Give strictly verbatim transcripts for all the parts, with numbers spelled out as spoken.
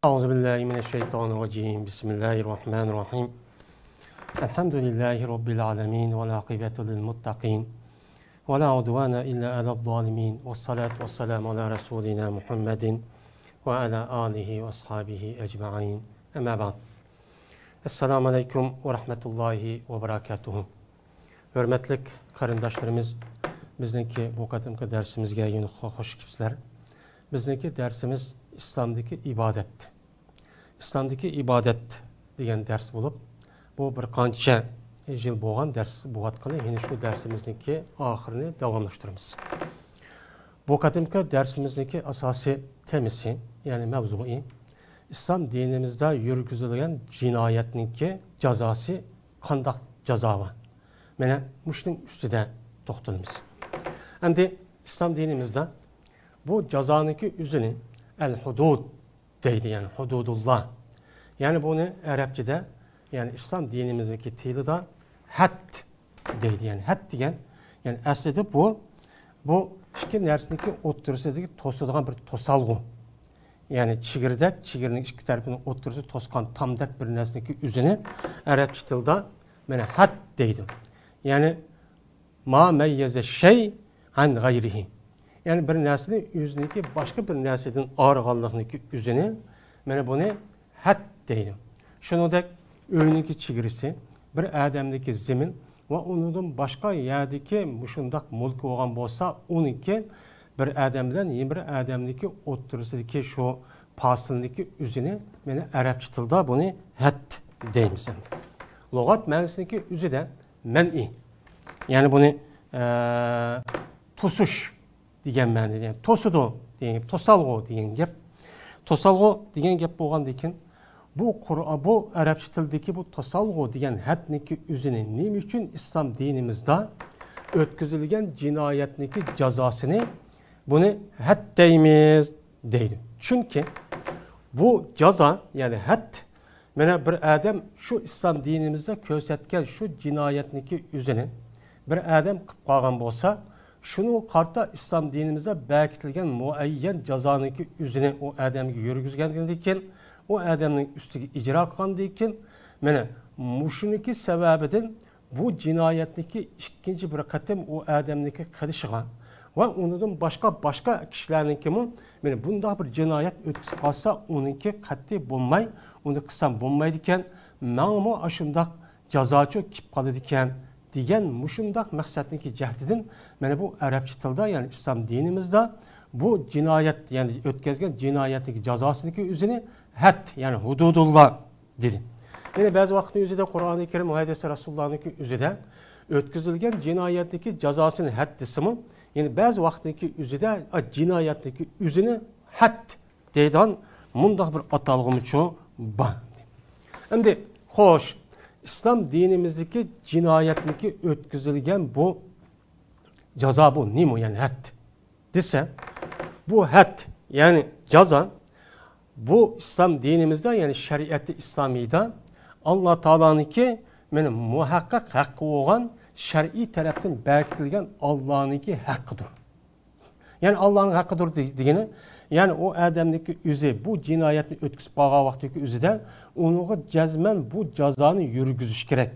أعوذ بالله من الشيطان الرجيم. بسم الله الرحمن الرحيم. الحمد لله رب العالمين، والعاقبة للمتقين، ولا عدوان إلا على الظالمين، والصلاة والسلام على رسولنا محمد وعلى آله وأصحابه أجمعين. أما بعد. السلام عليكم ورحمة الله وبركاته. ھۆرمەتلىك قېرىنداشلىرىمىز، بىزنىڭكى بۇ قېتىمقى دەرسىمىزگە يەنە خۇش كېلىپسىلەر. بىزنىڭكى دەرسىمىز ئىسلامدىكى ئىبادەت. ئىسلامدىكى ئىبادەت دېگەن دەرس بولۇپ، بۇ بىر قانچە يىل بولغان دەرس بولۇۋاتقىلى، يەنە شۇ دەرسىمىزنىڭكى ئاخىرىنى داۋاملاشتۇرىمىز. بۇ قېتىمقى دەرسىمىزنىڭكى ئاساسىي تېمىسى، يەنى مەۋزۇيى، ئىسلام دىنىمىزدا يۈرگۈزۈلگەن جىنايەتنىڭكى جازاسى قانداق جازا بار؟ مانا مۇشۇنىڭ ئۈستىدە توختىلىمىز. ئەمدى ئىسلام دىنىمىزدا بۇ جازانىڭكى ئۆزىنى ئەل ھۇدۇد دەيدۇ، يەنى ھۇدۇدۇللا. يەنى بۇنى ئەرەبچىدە، يەنى ئىسلام دىنىمىزنىڭكى تىلىدا ھەد دەيدۇ. يەنى ھەد دېگەن، يەنى ئەسلىدە بۇ، بۇ ئىككى نەرسىنىڭكى ئوتتۇرىسىدىكى توسىدىغان بىر توسالغۇ. يەنى چېگرىدەك، چېگرىنىڭ ئىككى تەرىپىنى ئوتتۇرىسىدا توسقان تامدەك بىر نەرسىنىڭكى ئۆزىنى ئەرەبچە تىلدا مانا ھەد دەيدۇ. يەنى ما مەييەزە شەي ئەن غەيرىھى. يەنى بىر نەرسىنى ئۆزىنىڭكى باشقا بىر نەرسىدىن ئايرىغانلىقنىڭكى ئۆزىنى مانا بۇنى ھەد دەيدۇ. شۇنىڭدەك ئۆينىڭكى چېگرىسى، بىر ئادەمنىڭكى زېمىن ۋە ئۇنىڭدىن باشقا يەردىكى مۇشۇنداق مۈلكى بولغان بولسا، ئۇنىڭكى بىر ئادەم بىلەن يەنە بىر ئادەمنىڭكى ئوتتۇرىسىدىكى شۇ پاسىلنىڭكى ئۆزىنى مانا ئەرەبچە تىلدا بۇنى ھەد دەيمىز ئەمدى. لۇغەت مەنىسىنىڭكى ئۆزىدە مەنئى. يەنى بۇنى، ئە، توسۇش دېگەن مەنىدە، يەنى توسىدۇ دېگەن گەپ، توسالغۇ دېگەن گەپ. توسالغۇ دېگەن گەپ بولغاندىكىن، بۇ قۇرئان، بۇ ئەرەبچە تىلدىكى بۇ توسالغۇ دېگەن ھەدنىڭكى ئۆزىنى نېمە ئۈچۈن ئىسلام دىنىمىزدا ئۆتكۈزۈلگەن جىنايەتنىڭكى جازاسىنى بۇنى ھەد دەيمىز دەيدۇ. چۈنكى بۇ جازا، يەنى ھەد، مانا بىر ئادەم شۇ ئىسلام دىنىمىزدا كۆرسەتكەن شۇ جىنايەتنىڭكى ئۆزىنى بىر ئادەم قىلىپ قالغان بولسا، شۇنىڭغا قارىتا ئىسلام دىنىمىزدا بەكىتىلگەن مۇئەييەن جازانىڭكى ئۆزىنى ئۇ ئادەمگە يۈرگۈزگەندىن كېيىن، ئۇ ئادەمنىڭ ئۈستىگە ئىجرا قىلغاندىن كېيىن، مانا مۇشۇنىڭكى سەۋەبىدىن بۇ جىنايەتنىكى ئىككىنچى بىر قېتىم ئۇ ئادەمنىكى قىلىشىغا ۋە ئۇنىڭدىن باشقا، باشقا كىشىلەرنىڭكىمۇ مانا بۇنداق بىر جىنايەت ئۆتكۈزۈپ قالسا، ئۇنىڭكى قەتئىي بولماي، ئۇنى قىلسام بولمايدىكەن، ماڭىمۇ ئاشۇنداق جازاچۇ كېلىپ قالىدىكەن، دېگەن مۇشۇنداق مەقسەتنىڭكى جەھىتىدىن، مانا بۇ ئەرەبچە تىلدا، يەنى ئىسلام دىنىمىزدا بۇ جىنايەت، يەنى ئۆتكۈزگەن جىنايەتنىڭكى جازاسىنىڭكى ئۆزىنى ھەد، يەنى ھۇدۇدۇللا دېدى. يەنى بەزى ۋاقىتنىڭ ئۆزىدە قۇرئانى كەرىم، ھەدىسى رەسۇلۇللانىڭكى ئۆزىدە ئۆتكۈزۈلگەن جىنايەتنىڭكى جازاسىنى ھەد دېسىمۇ، يەنى بەزى ۋاقىتنىڭكى ئۆزىدە، ئا، جىنايەتنىڭكى ئۆزىنى ھەد دەيدىغان مۇنداق بىر ئاتالغۇمۇچۇ بار. ئەمدى، خوش، ئىسلام دىنىمىزدىكى جىنايەتنىڭكى ئۆتكۈزۈلگەن بۇ جازا بۇ نېمە، يەنى ھەد دېسە، بۇ ھەد، يەنى جازا، بۇ ئىسلام دىنىمىزدا، يەنى شەرىئەتى ئىسلامىيدا ئاللا تائالانىڭكى، مانا، مۇھەققەق ھەققى بولغان شەرئىي تەرەپتىن بەكىتىلگەن ئاللانىڭكى ھەققىدۇر. يەنى ئاللانىڭ ھەققىدۇر دېگىنى، يەنى ئۇ ئادەمنىڭكى ئۆزى بۇ جىنايەتنى ئۆتكۈزۈپ قالغان ۋاقتىدىكى ئۆزىدە ئۇنىڭغا جەزمەن بۇ جازانى يۈرگۈزۈش كېرەك.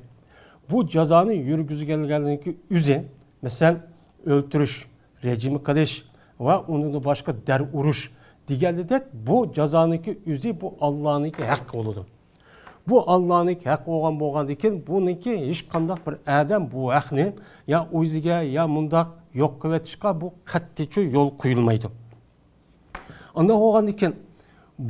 بۇ جازانى يۈرگۈزگەنلىكى ئۆزى، مەسىلەن، ئۆلتۈرۈش، رەجىم قىلىش ۋە ئۇنىڭدىن باشقا دەر ئۇرۇش دېگەنلىدەك بۇ جازانىڭكى ئۆزى بۇ ئاللانىڭكى ھەققى بولىدۇ. بۇ ئاللانىڭكى ھەققى بولغان، بولغاندىكىن بۇنىڭكى ھېچقانداق بىر ئادەم بۇ ھەقنى يا ئۆزىگە، يا مۇنداق يوق قىلىۋېتىشقا بۇ قەتئىيچۇ يول قويۇلمايدۇ. ئانداق بولغاندىكىن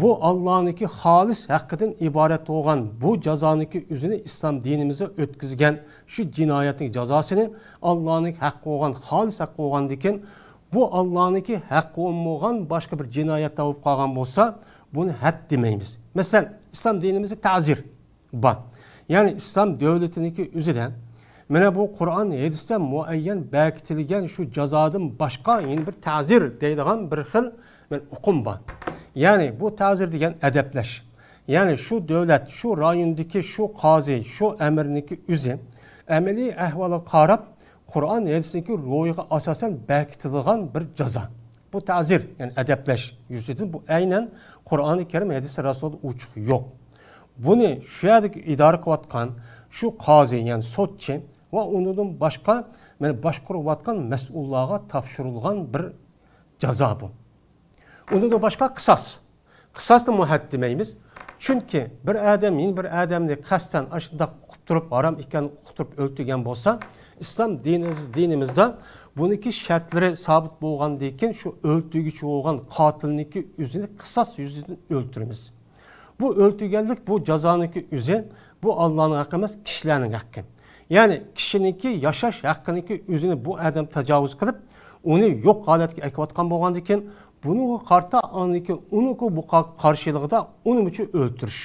بۇ ئاللانىڭكى خالىس ھەققىدىن ئىبارەت بولغان بۇ جازانىڭكى ئۆزىنى ئىسلام دىنىمىزدا ئۆتكۈزگەن شۇ جىنايەتنىڭ جازاسىنى ئاللانىڭكى ھەققى بولغان، خالىس ھەققى بولغاندىكىن، بۇ ئاللانىڭكى ھەققى بولمىغان باشقا بىر جىنايەتتە بولۇپ قالغان بولسا، بۇنى ھەد دېمەيمىز. مەسىلەن، ئىسلام دىنىمىزدە تەزىر بار. يەنى ئىسلام دۆلىتىنىڭكى ئۆزىدە مانا بۇ قۇرئان ھەدىستە مۇئەييەن بەكىتىلگەن شۇ جازادىن باشقا يەنە بىر تەزىر دەيدىغان بىر خىل بىر ئۇقۇم بار. يەنى بۇ تەزىر دېگەن ئەدەپلەش. يەنى شۇ دۆلەت، شۇ رايوندىكى شۇ قازى، شۇ ئەمىرنىڭكى ئۆزى ئەمەلىي ئەھۋالغا قاراپ، قۇرئان ھەدىستىكى روھىغا ئاساسەن بەكىتىلغان بىر جازا. بۇ تەزىر، يەنى ئەدەپلەش يۈزىسىدىن، بۇ ئەينەن قۇرئانى كەرىم، ھەدىسى رەسۇلدا ئوچۇق يوق. بۇنى شۇ يەردىكى ئىدارە قىلىۋاتقان شۇ قازى، يەنى سوتچى ۋە ئۇنىڭدىن باشقا، مانا، باشقۇرۇۋاتقان مەسئۇللارغا تاپشۇرۇلغان بىر جازا بۇ. ئۇنىڭدىن باشقا قىساس. قىساسنى مۇھەد دېمەيمىز. چۈنكى بىر ئادەم يەنە بىر ئادەمنى قەستەن ئاشۇنداق ئۇقۇپ تۇرۇپ، ھارام ئىكەنلىكىنى ئۇقۇپ تۇرۇپ ئۆلتۈرگەن بولسا، ئىسلام دىنىمىز-، دىنىمىزدا بۇنىڭكى شەرتلىرى سابىت بولغاندىن كېيىن، شۇ ئۆلتۈرگۈچى بولغان قاتىلنىڭكى ئۆزىنى قىساس يۈزىدىن ئۆلتۈرىمىز. بۇ ئۆلتۈرگەنلىك، بۇ جازانىڭكى ئۆزى، بۇ ئاللانىڭ ھەققى ئەمەس، كىشىلەرنىڭ ھەققى. يەنى كىشىنىڭكى ياشاش ھەققىنىڭكى ئۆزىنى بۇ ئادەم تاجاۋۇز قىلىپ، ئۇنى يوق ھالەتكە ئەكىۋاتقان بولغاندىكىن، بۇنىڭغا قارىتا ئانىكى ئۇنىڭكى بۇ قا-، قارشىلىقىدا ئۇنىمۇچۇ ئۆلتۈرۈش.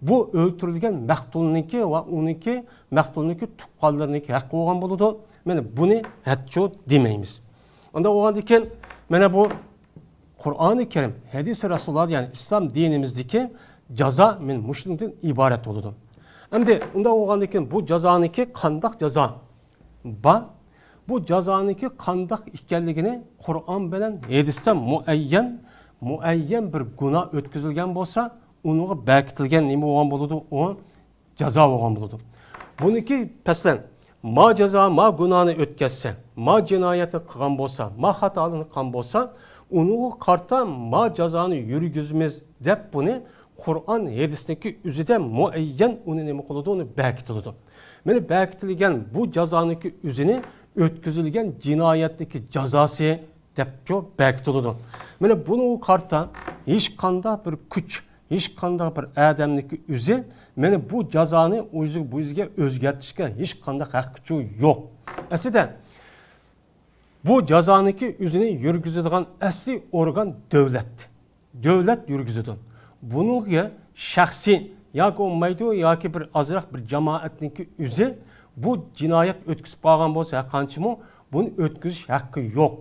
بۇ ئۆلتۈرۈلگەن مەقتۇلنىڭكى ۋە ئۇنىڭكى، مەقتۇلنىڭكى تۇغقانلىرىنىڭكى ھەققى بولغان بولىدۇ. مانا بۇنى ھەدچۇ دېمەيمىز. ئۇنداق بولغاندىكىن، مانا بۇ قۇرئانى كەرىم، ھەدىسى رەسۇلۇللاھ، يەنى ئىسلام دىنىمىزدىكى جازا مانا مۇشۇنىڭدىن ئىبارەت بولىدۇ. ئەمدى ئۇنداق بولغاندىكىن، بۇ جازانىڭكى قانداق جازا بار؟ بۇ جازانىڭكى قانداق ئىكەنلىكىنى قۇرئان بىلەن ھەدىستە مۇئەييەن، مۇئەييەن بىر گۇناھ ئۆتكۈزۈلگەن بولسا، ئۇنىڭغا بەكىتىلگەن نېمە بولغان بولىدۇ؟ ئۇ جازا بولغان بولىدۇ. بۇنىڭكى، مەسىلەن، ما جازا، ما گۇناھنى ئۆتكەزسە، ما جىنايەتنى قىلغان بولسا، ما خاتالىقنى قىلغان بولسا، ئۇنىڭغا قارىتا ما جازانى يۈرگۈزىمىز دەپ، بۇنى قۇرئان، ھەدىستىكى ئۆزىدە مۇئەييەن ئۇنى نېمە قىلىدۇ؟ ئۇنى بەكىتىلىدۇ. مانا بەكىتىلگەن بۇ جازانىڭكى ئۆزىنى ئۆتكۈزۈلگەن جىنايەتنىڭكى جازاسى دەپچۇ بەكىتىلىدۇ. مانا بۇنىڭغا قارىتا ھېچقانداق بىر كۈچ، ھېچقانداق بىر ئادەمنىڭكى ئۆزى مانا بۇ جازانى ئۆزى، بۇ يۈزىگە ئۆزگەرتىشكە ھېچقانداق ھەققىچۇ يوق. ئەسلىدە بۇ جازانىڭكى ئۆزىنى يۈرگۈزىدىغان ئەسلىي ئورگان دۆلەت. دۆلەت يۈرگۈزىدۇ. بۇنىڭغا شەخسىي ياكى بولمايدۇ، ياكى بىر ئازراق بىر جامائەتنىڭكى ئۆزى بۇ جىنايەت ئۆتكۈزۈپ قالغان بولسا، ھەرقانچىمۇ بۇنى ئۆتكۈزۈش ھەققى يوق.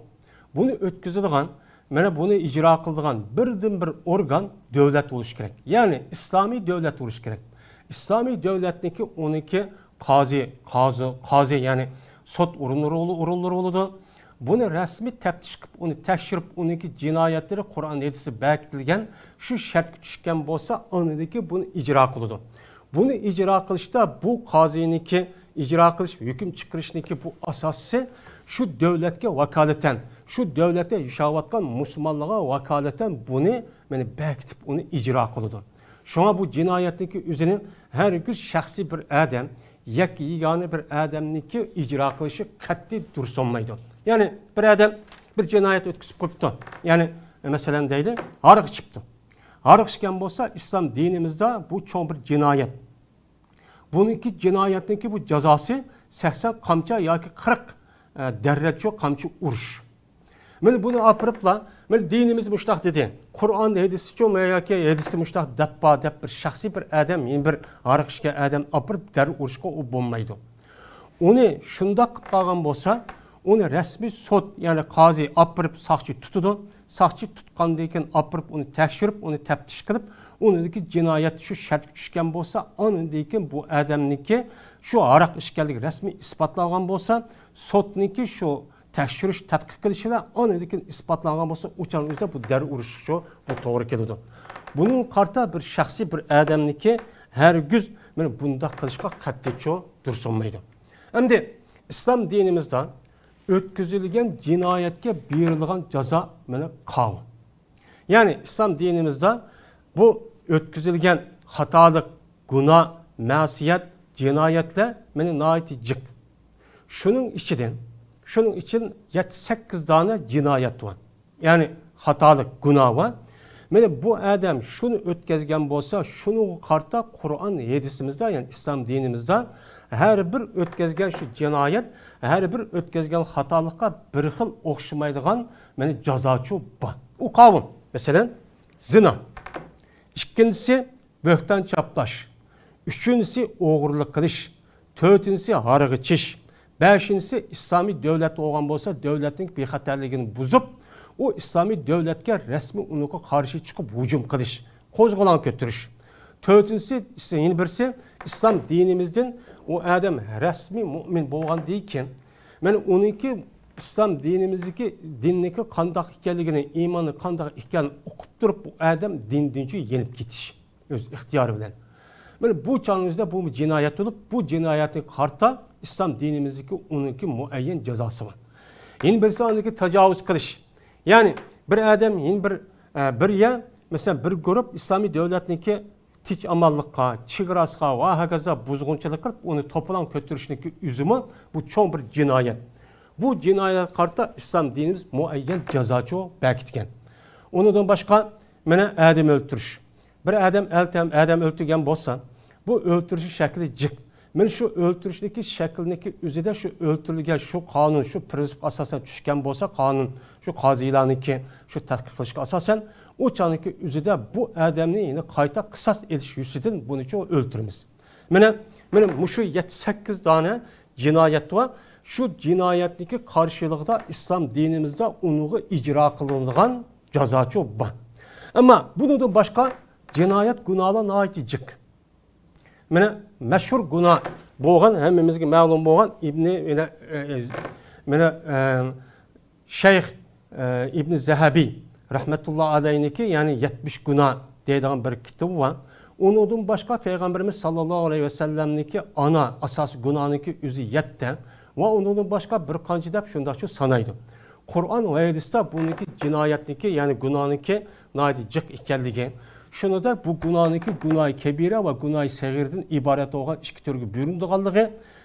بۇنى ئۆتكۈزىدىغان، مانا بۇنى ئىجرا قىلىدىغان بىردىنبىر ئورگان دۆلەت بولۇشى كېرەك. يەنى ئىسلامىي دۆلەت بولۇشى كېرەك. ئىسلامىي دۆلەتنىڭكى ئۇنىڭكى قازى، قازى، قازى، يەنى سوت ئورۇنلىرى، ئورۇنلىرى بولىدۇ. بۇنى رەسمىي تەپتىش قىلىپ، ئۇنى تەكشۈرۈپ، ئۇنىڭكى جىنايەتلىرى قۇرئان ھەدىستە بەكىتىلگەن شۇ شەرتكە چۈشكەن بولسا، ئاندىن كېيىن بۇنى ئىجرا قىلىدۇ. بۇنى ئىجرا قىلىشتا بۇ قازىنىڭكى ئىجرا قىلىش، ھۆكۈم چىقىرىشنىڭكى بۇ ئاساسى شۇ دۆلەتكە ۋاكالىتەن، شۇ دۆلەتتە ياشاۋاتقان مۇسۇلمانلارغا ۋاكالىتەن بۇنى، مانا، بەكىتىپ ئۇنى ئىجرا قىلىدۇ. شۇڭا بۇ جىنايەتنىڭكى ئۆزىنى ھەرگىز شەخسىي بىر ئادەم، يەككە يېگانە بىر ئادەمنىڭكى ئىجرا قىلىشى قەتئىي دۇرۇس بولمايدۇ. يەنى بىر ئادەم بىر جىنايەت ئۆتكۈزۈپ قويۇپتۇ. يەنى، مەسىلەن، دەيلى، ھاراق ئىچىپتۇ. ھاراق ئىچكەن بولسا، ئىسلام دىنىمىزدا بۇ چوڭ بىر جىنايەت. بۇنىڭكى جىنايەتنىڭكى بۇ جازاسى سەكسەن قامچا ياكى قىرىق، ئە، دەررەچۇ قامچا ئۇرۇش. مانا بۇنى ئاپىرىپلا، مانا دىنىمىز مۇشتاق دېدى، قۇرئان ھەدىسىچۇ ياكى ھەدىستە مۇشتاق دەپ بار دەپ بىر شەخسىي بىر ئادەم، يەنە بىر ھاراق ئىچكەن ئادەم ئاپىرىپ دەررۇ ئۇرۇشقا ئۇ بولمايدۇ. ئۇنى شۇنداق قىلىپ قالغان بولسا، ئۇنى رەسمىي سوت، يەنى قازى ئاپىرىپ ساقچى تۇتىدۇ. ساقچى تۇتقاندىن كېيىن ئاپىرىپ ئۇنى تەكشۈرۈپ، ئۇنى تەپتىش قىلىپ، ئۇنىڭدىكى جىنايەت شۇ شەرتكە چۈشكەن بولسا، ئاندىن كېيىن بۇ ئادەمنىڭكى شۇ ھاراق ئىچكەنلىكى رەسمىي ئىسپاتلانغان بولسا، سوتنىڭكى شۇ تەكشۈرۈش، تەتقىق قىلىشى بىلەن ئاندىن كېيىن ئىسپاتلانغان بولسا، ئۇ چاغنىڭ ئۆزىدە بۇ دەررۇ ئۇرۇشقا شۇ، بۇ توغرا كېلىدۇ. بۇنىڭغا قارىتا بىر شەخسىي بىر ئادەمنىڭكى ھەرگىز مانا بۇنداق قىلىشقا قەتئىيچۇ دۇرۇس بولمايدۇ. ئەمدى ئىسلام دىنىمىزدا ئۆتكۈزۈلگەن جىنايەتكە بېرىلغان جازا مانا قاۋۇ. يەنى ئىسلام دىنىمىزدا بۇ ئۆتكۈزۈلگەن خاتالىق، گۇناھ، مەسىيەت، جىنايەتلەر مانا ناھايىتى جىق. شۇنىڭ ئىچىدىن، شۇنىڭ ئىچىدىن يەتتە سەككىز دانە جىنايەت بار. يەنى خاتالىق، گۇناھ بار. مانا بۇ ئادەم شۇنى ئۆتكەزگەن بولسا، شۇنىڭغا قارىتا قۇرئان ھەدىسىمىزدە، يەنى ئىسلام دىنىمىزدا ھەر بىر ئۆتكەزگەن شۇ جىنايەت، ھەر بىر ئۆتكەزگەن خاتالىققا بىر خىل ئوخشىمايدىغان مانا جازاچۇ بار. ئۇ قاۋۇ، مەسىلەن، زىنا. ئىككىنچىسى، بۆھتان چاپلاش. ئۈچىنچىسى، ئوغرىلىق قىلىش. تۆتىنچىسى، ھاراق ئىچىش. بەشىنچىسى، ئىسلامىي دۆلەت بولغان بولسا، دۆلەتنىڭ بىخەتەرلىكىنى بۇزۇپ، ئۇ ئىسلامىي دۆلەتكە رەسمىي ئۇنىڭغا قارشى چىقىپ ھۇجۇم قىلىش، قوزغىلاڭ كۆتۈرۈش. تۆتىنچىسى، يەنە بىرسى، ئىسلام دىنىمىزدىن ئۇ ئادەم رەسمىي مۇئمىن بولغاندىن كېيىن، مانا ئۇنىڭكى ئىسلام دىنىمىزدىكى دىننىڭكى قانداق ئىكەنلىكىنى، ئىماننىڭ قانداق ئىكەنلىكىنى ئۇقۇپ تۇرۇپ، بۇ ئادەم دىندىن يېنىپ كېتىش، ئۆز ئىختىيارى بىلەن. مانا بۇ چاغنىڭ ئۆزىدە بۇ جىنايەت بولۇپ، بۇ جىنايەتكە قارىتا ئىسلام دىنىمىزدىكى ئۇنىڭكى مۇئەييەن جازاسى بار. يەنە بىرسى ئاندىكى تاجاۋۇز قىلىش. يەنى بىر ئادەم يەنە بىر، ئە، بىر يەر، مەسىلەن، بىر گۇرۇپ ئىسلامىي دۆلەتنىڭكى تىنچ-ئامانلىققا، چېگراسىغا ۋە ھاكازا بۇزغۇنچىلىق قىلىپ، ئۇنى توپىلاڭ كۆتۈرۈشنىڭكى ئۆزىمۇ بۇ چوڭ بىر جىنايەت. بۇ جىنايەتكە قارىتا ئىسلام دىنىمىز مۇئەييەن جازاچۇ بەكىتكەن. ئۇنىڭدىن باشقا، مانا، ئادەم ئۆلتۈرۈش. بىر ئادەم ئەلتەم-، ئادەم ئۆلتۈرگەن بولسا، بۇ ئۆلتۈرۈشنىڭ شەكلى جىق. مانا شۇ ئۆلتۈرۈشنىڭكى شەكلىنىڭكى ئۆزىدە شۇ ئۆلتۈرۈلگەن شۇ قانۇن، شۇ پرىنسىپقا ئاساسەن چۈشكەن بولسا، قانۇن شۇ قازىلارنىڭكى شۇ تەتقىق قىلىشقا ئاساسەن، ئۇ چاغنىڭكى ئۆزىدە بۇ ئادەمنى يەنە قايتا قىساس ئېلىش يۈزىسىدىن بۇنىچۇ ئۆلتۈرىمىز. مانا، مانا مۇشۇ يەتتە سەككىز دانە جىنايەت بار. شۇ جىنايەتنىڭكى قارشىلىقىدا ئىسلام دىنىمىزدا ئۇنىڭغا ئىجرا قىلىنىدىغان جازاچۇ بار. ئەمما بۇنىڭدىن باشقا جىنايەت، گۇناھلار ناھايىتى جىق. مانا مەشھۇر گۇناھ بولغان، ھەممىمىزگە مەلۇم بولغان ئىبنى، مانا، ئە، ئە، مانا، ئە، شەيخ، ئە، ئىبنى زەھەبى رەھمەتۇللا ئەلەينىڭكى، يەنى يەتمىش گۇناھ دەيدىغان بىر كىتابى بار. ئۇنىڭدىن باشقا پەيغەمبىرىمىز ساللاللاھۇ ئەلەيھى ۋەسەللەمنىڭكى ئانا ئاساسىي گۇناھنىڭكى ئۆزى يەتتە ۋە ئۇنىڭدىن باشقا بىر قانچە دەپ شۇنداقچۇ سانايدۇ. قۇرئان ۋە ھەدىستە بۇنىڭكى جىنايەتنىڭكى، يەنى گۇناھنىڭكى ناھايىتى جىق ئىكەنلىكى، شۇنىڭدەك بۇ گۇناھنىڭكى گۇناھى كەبىرە ۋە گۇناھى سەغىرىدىن ئىبارەت بولغان ئىككى تۈرگە بۆلۈنىدىغانلىقى،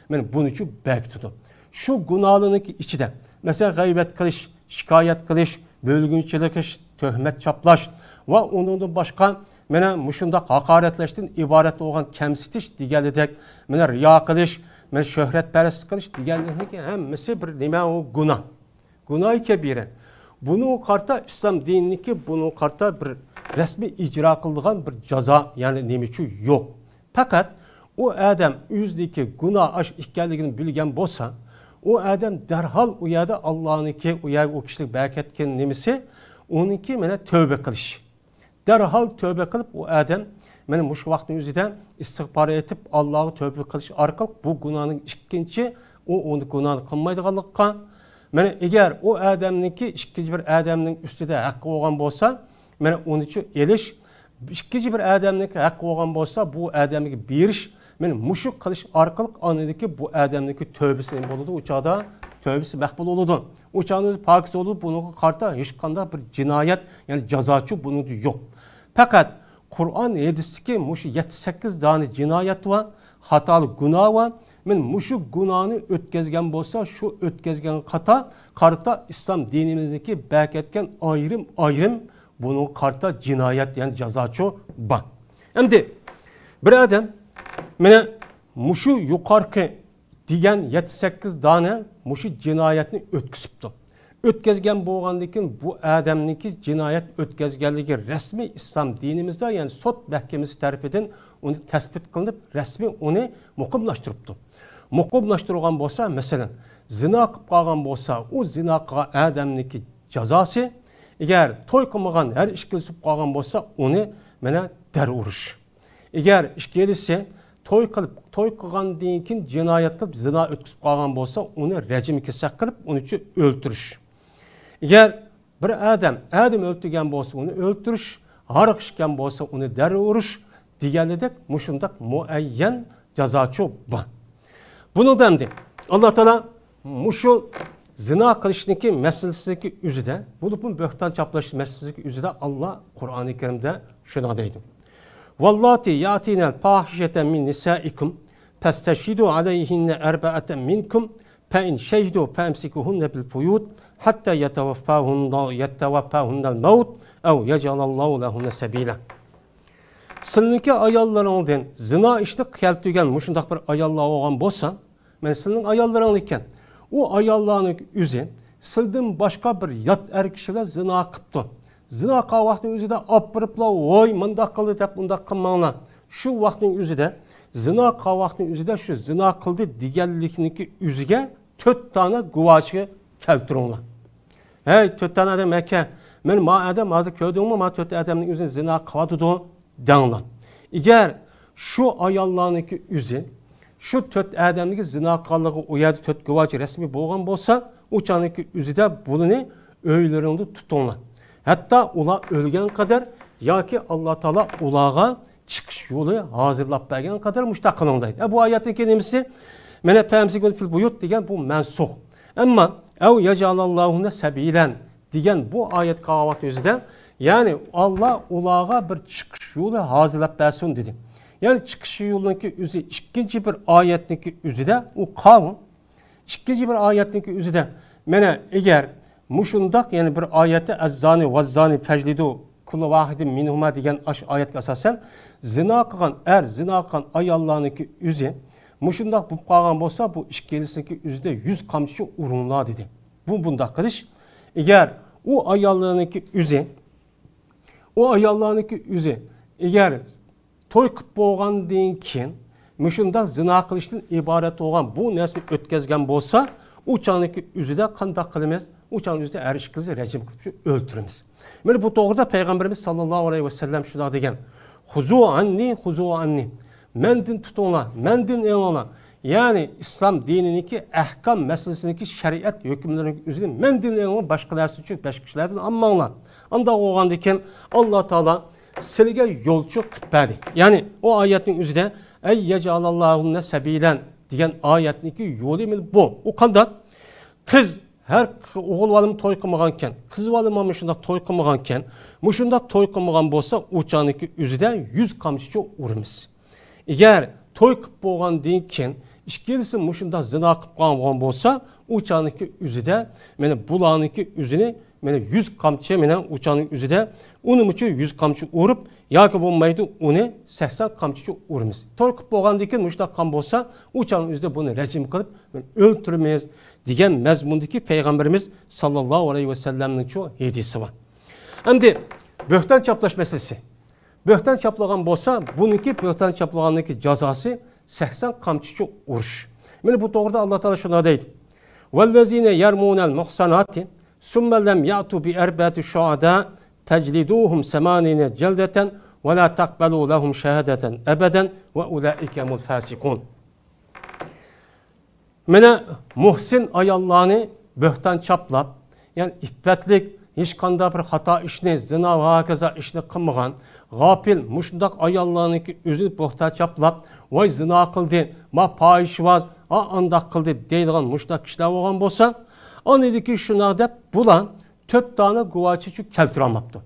مانا بۇنىچۇ بەكىتىدۇ. شۇ گۇناھلارنىڭكى ئىچىدە، مەسىلەن، غەيۋەت قىلىش، شىكايەت قىلىش، بۆلگۈنچىلىك قىلىش، تۆھمەت چاپلاش ۋە ئۇنىڭدىن باشقا، مانا مۇشۇنداق ھاقارەتلەشتىن ئىبارەت بولغان كەمسىتىش دېگەنلىدەك، مانا رىيا قىلىش، مانا شۆھرەتپەرەسلىك قىلىش دېگەنلىكنىڭكى ھەممىسى بىر نېمە، ئۇ گۇناھ. گۇناھى كەبىرە. بۇنىڭغا قارىتا ئىسلام دىنىدىكى بۇنىڭغا قارىتا بىر رەسمىي ئىجرا قىلىدىغان بىر جازا، يەنى نېمىچۇ يوق. پەقەت ئۇ ئادەم ئۆزىنىڭكى گۇناھ ئاش ئىكەنلىكىنى بىلگەن بولسا، ئۇ ئادەم دەرھال ئۇ يەردە ئاللانىڭكى، ئۇ يەرگە ئۇ كىشىلىك بەركەتكەن نېمىسى، ئۇنىڭكى مانا تەۋبە قىلىش. دەرھال تەۋبە قىلىپ، ئۇ ئادەم مانا مۇشۇ ۋاقىتنىڭ ئۆزىدە ئىستىغپار ئېيتىپ، ئاللاغا تەۋبە قىلىش ئارقىلىق بۇ گۇناھنىڭ ئىككىنچى، ئۇ، ئۇ گۇناھنى قىلمايدىغانلىققا، مانا ئەگەر ئۇ ئادەمنىڭكى ئىككىنچى بىر ئادەمنىڭ ئۈستىدە ھەققى بولغان بولسا، مانا ئۇنىچۇ ئېلىش، ئىككىنچى بىر ئادەمنىڭكى ھەققى بولغان بولسا، بۇ ئادەمگە بېرىش، مانا مۇشۇ قىلىش ئارقىلىق ئاندىكى بۇ ئادەمنىڭكى تەۋبىسى نېمە بولىدۇ؟ ئۇ چاغدا تەۋبىسى مەقبۇل بولىدۇ. ئۇ چاغدا ئۆزى پاكىز بولىدۇ، بۇنىڭغا قارىتا ھېچقانداق بىر جىنايەت، يەنى جازاچۇ بۇنىڭدا يوق. پەقەت قۇرئان ھەدىستىكى مۇشۇ يەتتە سەككىز دانە جىنايەت ۋە خاتالىق گۇناھ ۋە مانا مۇشۇ گۇناھنى ئۆتكەزگەن بولسا، شۇ ئۆتكەزگەنگە قاتا-، قارىتا ئىسلام دىنىمىزدىكى بەركەتكەن ئايرىم-ئايرىم بۇنىڭغا قارىتا جىنايەت، يەنى جازاچۇ بار. ئەمدى بىر ئادەم مانا مۇشۇ يۇقارقى دېگەن يەتتە سەككىز دانە مۇشۇ جىنايەتنى ئۆتكۈزۈپتۇ. ئۆتكەزگەن بولغاندىن كېيىن بۇ ئادەمنىڭكى جىنايەت ئۆتكەزگەنلىكى رەسمىي ئىسلام دىنىمىزدا، يەنى سوت مەھكىمىسى تەرىپىدىن ئۇنى تەسبىت قىلىنىپ، رەسمىي ئۇنى مۇقىملاشتۇرۇپتۇ. مۇقىملاشتۇرغان بولسا، مەسىلەن، زىنا قىلىپ قالغان بولسا، ئۇ زىنا قىلغان ئادەمنىڭكى جازاسى، ئەگەر توي قىلمىغان ھەر ئىككىلىسى بولۇپ قالغان بولسا، ئۇنى مانا دەر ئۇرۇش. ئەگەر ئىككىلىسى توي قىلىپ، توي قىلغاندىن كېيىن جىنايەت قىلىپ، زىنا ئۆتكۈزۈپ قالغان بولسا، ئۇنى رەجىم كېسەك قىلىپ، ئۇنىچۇ ئۆلتۈرۈش. ئەگەر بىر ئادەم ئادەم ئۆلتۈرگەن بولسا، ئۇنى ئۆلتۈرۈش، ھاراق ئىچكەن بولسا، ئۇنى دەر ئۇرۇش دېگەنلىدەك مۇشۇنداق مۇئەييەن جازاچۇ بار. بۇنىڭدا ئەمدى ئاللا تائالا مۇشۇ زىنا قىلىشنىڭكى مەسىلىسىدىكى ئۆزىدە، بولۇپمۇ بۆھتان چاپلاش مەسىلىسىدىكى ئۆزىدە ئاللا قۇرئانى كەرىمدە شۇنداق دەيدۇ. واللاتي يأتين الفاحشة من نسائكم فاستشهدوا عليهن أربعة منكم فإن شهدوا فأمسكوهن في البيوت حتى يتوفاهن، يتوفاهن الموت أو يجعل الله لهن سبيلا. سىلىنىڭكى ئاياللىرىڭدىن زىنا ئىشىنى كەلتۈرگەن مۇشۇنداق بىر ئاياللار بولغان بولسا، مەن سىلىنىڭ ئاياللىرىڭ ئىكەن، ئۇ ئاياللارنىڭ ئۆزى سىلدىن باشقا بىر يات ئەر كىشى بىلەن زىنا قىپتۇ. زىنا قىلغان ۋاقىتنىڭ ئۆزىدە ئاپىرىپلا، ۋوي، مۇنداق قىلدى دەپ ئۇنداق قىلماڭلار. شۇ ۋاقىتنىڭ ئۆزىدە، زىنا قىلغان ۋاقىتنىڭ ئۆزىدە شۇ زىنا قىلدى دېگەنلىكنىڭكى ئۆزىگە تۆت دانە گۇۋاھچى كەلتۈرۈڭلار. ھەي، تۆت دانە ئادەم ئەكە، مەن ما ئادەم ھازىر كۆردۈڭمۇ، ما تۆت ئادەمنىڭ ئۆزىنى زىنا قىلىۋاتىدۇ دەڭلار. ئەگەر شۇ ئاياللارنىڭكى ئۆزى شۇ تۆت ئادەمنىڭكى زىنا قىلغانلىقى ئۇ يەردە تۆت گۇۋاھچى رەسمىي بولغان بولسا، ئۇ چاغنىڭكى ئۆزىدە بۇلىنى ئۆيلىرىڭدە تۇتۇڭلار. ھەتتا ئۇلار ئۆلگەن قەدەر ياكى ئاللا تائالا ئۇلارغا چىقىش يولى ھازىرلاپ بەرگەن قەدەر مۇشۇنداق قىلىڭ دەيدۇ. ئە، بۇ ئايەتنىڭكى نېمىسى؟ مانا، فەمسىكۇن فىل بۇيۇت دېگەن بۇ مەنسۇخ. ئەمما ئەۋ يەجئەلەللاھۇ لەھۇننە سەبىلەن دېگەن بۇ ئايەت قالغان ۋاقىت ئۆزىدە، يەنى ئاللا ئۇلارغا بىر چىقىش يولى ھازىرلاپ بەرسۇن دېدى. يەنى چىقىش يولىنىڭكى ئۆزى ئىككىنچى بىر ئايەتنىڭكى ئۆزىدە ئۇ قاۋۇ ئىككىنچى بىر ئايەتنىڭكى ئۆزىدە، مانا، ئەگەر مۇشۇنداق يەنە بىر ئايەتتە، ئەززانى ۋەززانى فەجلىدۇ كۇللۇ ۋاھىدىن مىنھۇما دېگەن ئاش ئايەتكە ئاساسەن، زىنا قىلغان ئەر، زىنا قىلغان ئاياللارنىڭكى ئۆزى مۇشۇنداق بولۇپ قالغان بولسا، بۇ ئىككىلىسىنىڭكى ئۆزىدە يۈز قامچىچە ئۇرۇڭلار دېدى. بۇ بۇنداق قىلىش، ئەگەر ئۇ ئاياللارنىڭكى ئۆزى، ئۇ ئاياللارنىڭكى ئۆزى، ئەگەر توي قىلىپ بولغاندىن كېيىن مۇشۇنداق زىنا قىلىشتىن ئىبارەت بولغان بۇ نەرسىنى ئۆتكەزگەن بولسا، ئۇ چاغنىڭكى ئۆزىدە قانداق قىلىمىز؟ ئۇ چاغنىڭ ئۆزىدە ھەر ئىككىلىسى رەجىم قىلىپ شۇ ئۆلتۈرىمىز. مانا بۇ توغرىدا پەيغەمبىرىمىز ساللاللاھۇ ئەلەيھى ۋەسەللەم شۇنداق دېگەن، خۇزۇ ئەننى، خۇزۇ ئەننى، مەندىن تۇتۇڭلار، مەندىن ئېلىڭلار. يەنى ئىسلام دىنىنىڭكى ئەھكام مەسىلىسىنىڭكى شەرىئەت ھۆكۈملىرىنىڭ ئۆزىنى مەندىن ئېلىڭلار، باشقىلار ئۈچۈن، باشقا كىشىلەردىن ئالماڭلار. ئانداق بولغاندىن كېيىن ئاللا تائالا سىلىگە يولچۇ قىلىپ بەردى. يەنى ئۇ ئايەتنىڭ ئۆزىدە، ئەي يەجئەلەللاھۇ لەھۇننە سەبىلەن دېگەن ئايەتنىڭكى يولى مانا بۇ. ئۇ قانداق؟ قىز ھەر، ئوغۇل بالىمۇ توي قىلمىغانكەن، قىز بالىمۇ مۇشۇنداق توي قىلمىغانكەن، مۇشۇنداق توي قىلمىغان بولسا، ئۇ چاغنىڭكى ئۆزىدە يۈز قامچىچە ئۇرىمىز. ئەگەر توي قىلىپ بولغاندىن كېيىن ئىككىلىسى مۇشۇنداق زىنا قىلىپ قالغان بولسا، ئۇ چاغنىڭكى ئۆزىدە، مانا بۇلارنىڭكى ئۆزىنى، مانا يۈز قامچى، مانا ئۇ چاغنىڭ ئۆزىدە، ئۇنىمۇچۇ يۈز قامچى ئۇرۇپ، ياكى بولمايدۇ، ئۇنى سەكسەن قامچىچە ئۇرىمىز. توي قىلىپ بولغاندىن كېيىن مۇشۇنداق قىلغان بولسا، ئۇ چاغنىڭ ئۆزىدە بۇنى رەجىم قىلىپ، مانا ئۆلتۈرىمىز دېگەن مەزمۇندىكى پەيغەمبىرىمىز ساللاللاھۇ ئەلەيھى ۋەسەللەمنىڭچۇ ھەدىسى بار. ئەمدى بۆھتان چاپلاش مەسىلىسى. بۆھتان چاپلىغان بولسا، بۇنىڭكى بۆھتان چاپلىغاننىڭكى جازاسى سەكسەن قامچىچە ئۇرۇش. مانا بۇ توغرىدا ئاللا تائالا شۇنداق دەيدۇ، ۋەللەزىنە يەرمۇنەل مۇھساناتى سۇممە لەم يەئتۇ بىئەربەئەتى شۇھەدائە فەجلىدۇھۇم سەمانىنە جەلدەتەن ۋە لا تەقبەلۇ لەھۇم شەھادەتەن ئەبەدەن ۋە ئۇلائىكە ھۇمۇل فاسىقۇن. مانا مۇھسىن ئاياللارنى بۆھتان چاپلاپ، يەنى ئىپپەتلىك، ھېچقانداق بىر خاتا ئىشنى، زىنا ۋە ھاكازا ئىشنى قىلمىغان، غاپىل، مۇشۇنداق ئاياللارنىڭكى ئۆزىنى بۆھتان چاپلاپ، ۋاي زىنا قىلدى، ما پاھىشىۋاز، ئا ئانداق قىلدى دەيدىغان مۇشۇنداق كىشىلەر بولغان بولسا، ئاندىن كېيىن شۇنداق دەپ بۇلار تۆت دانە گۇۋاھچى كەلتۈرەلمەپتۇ.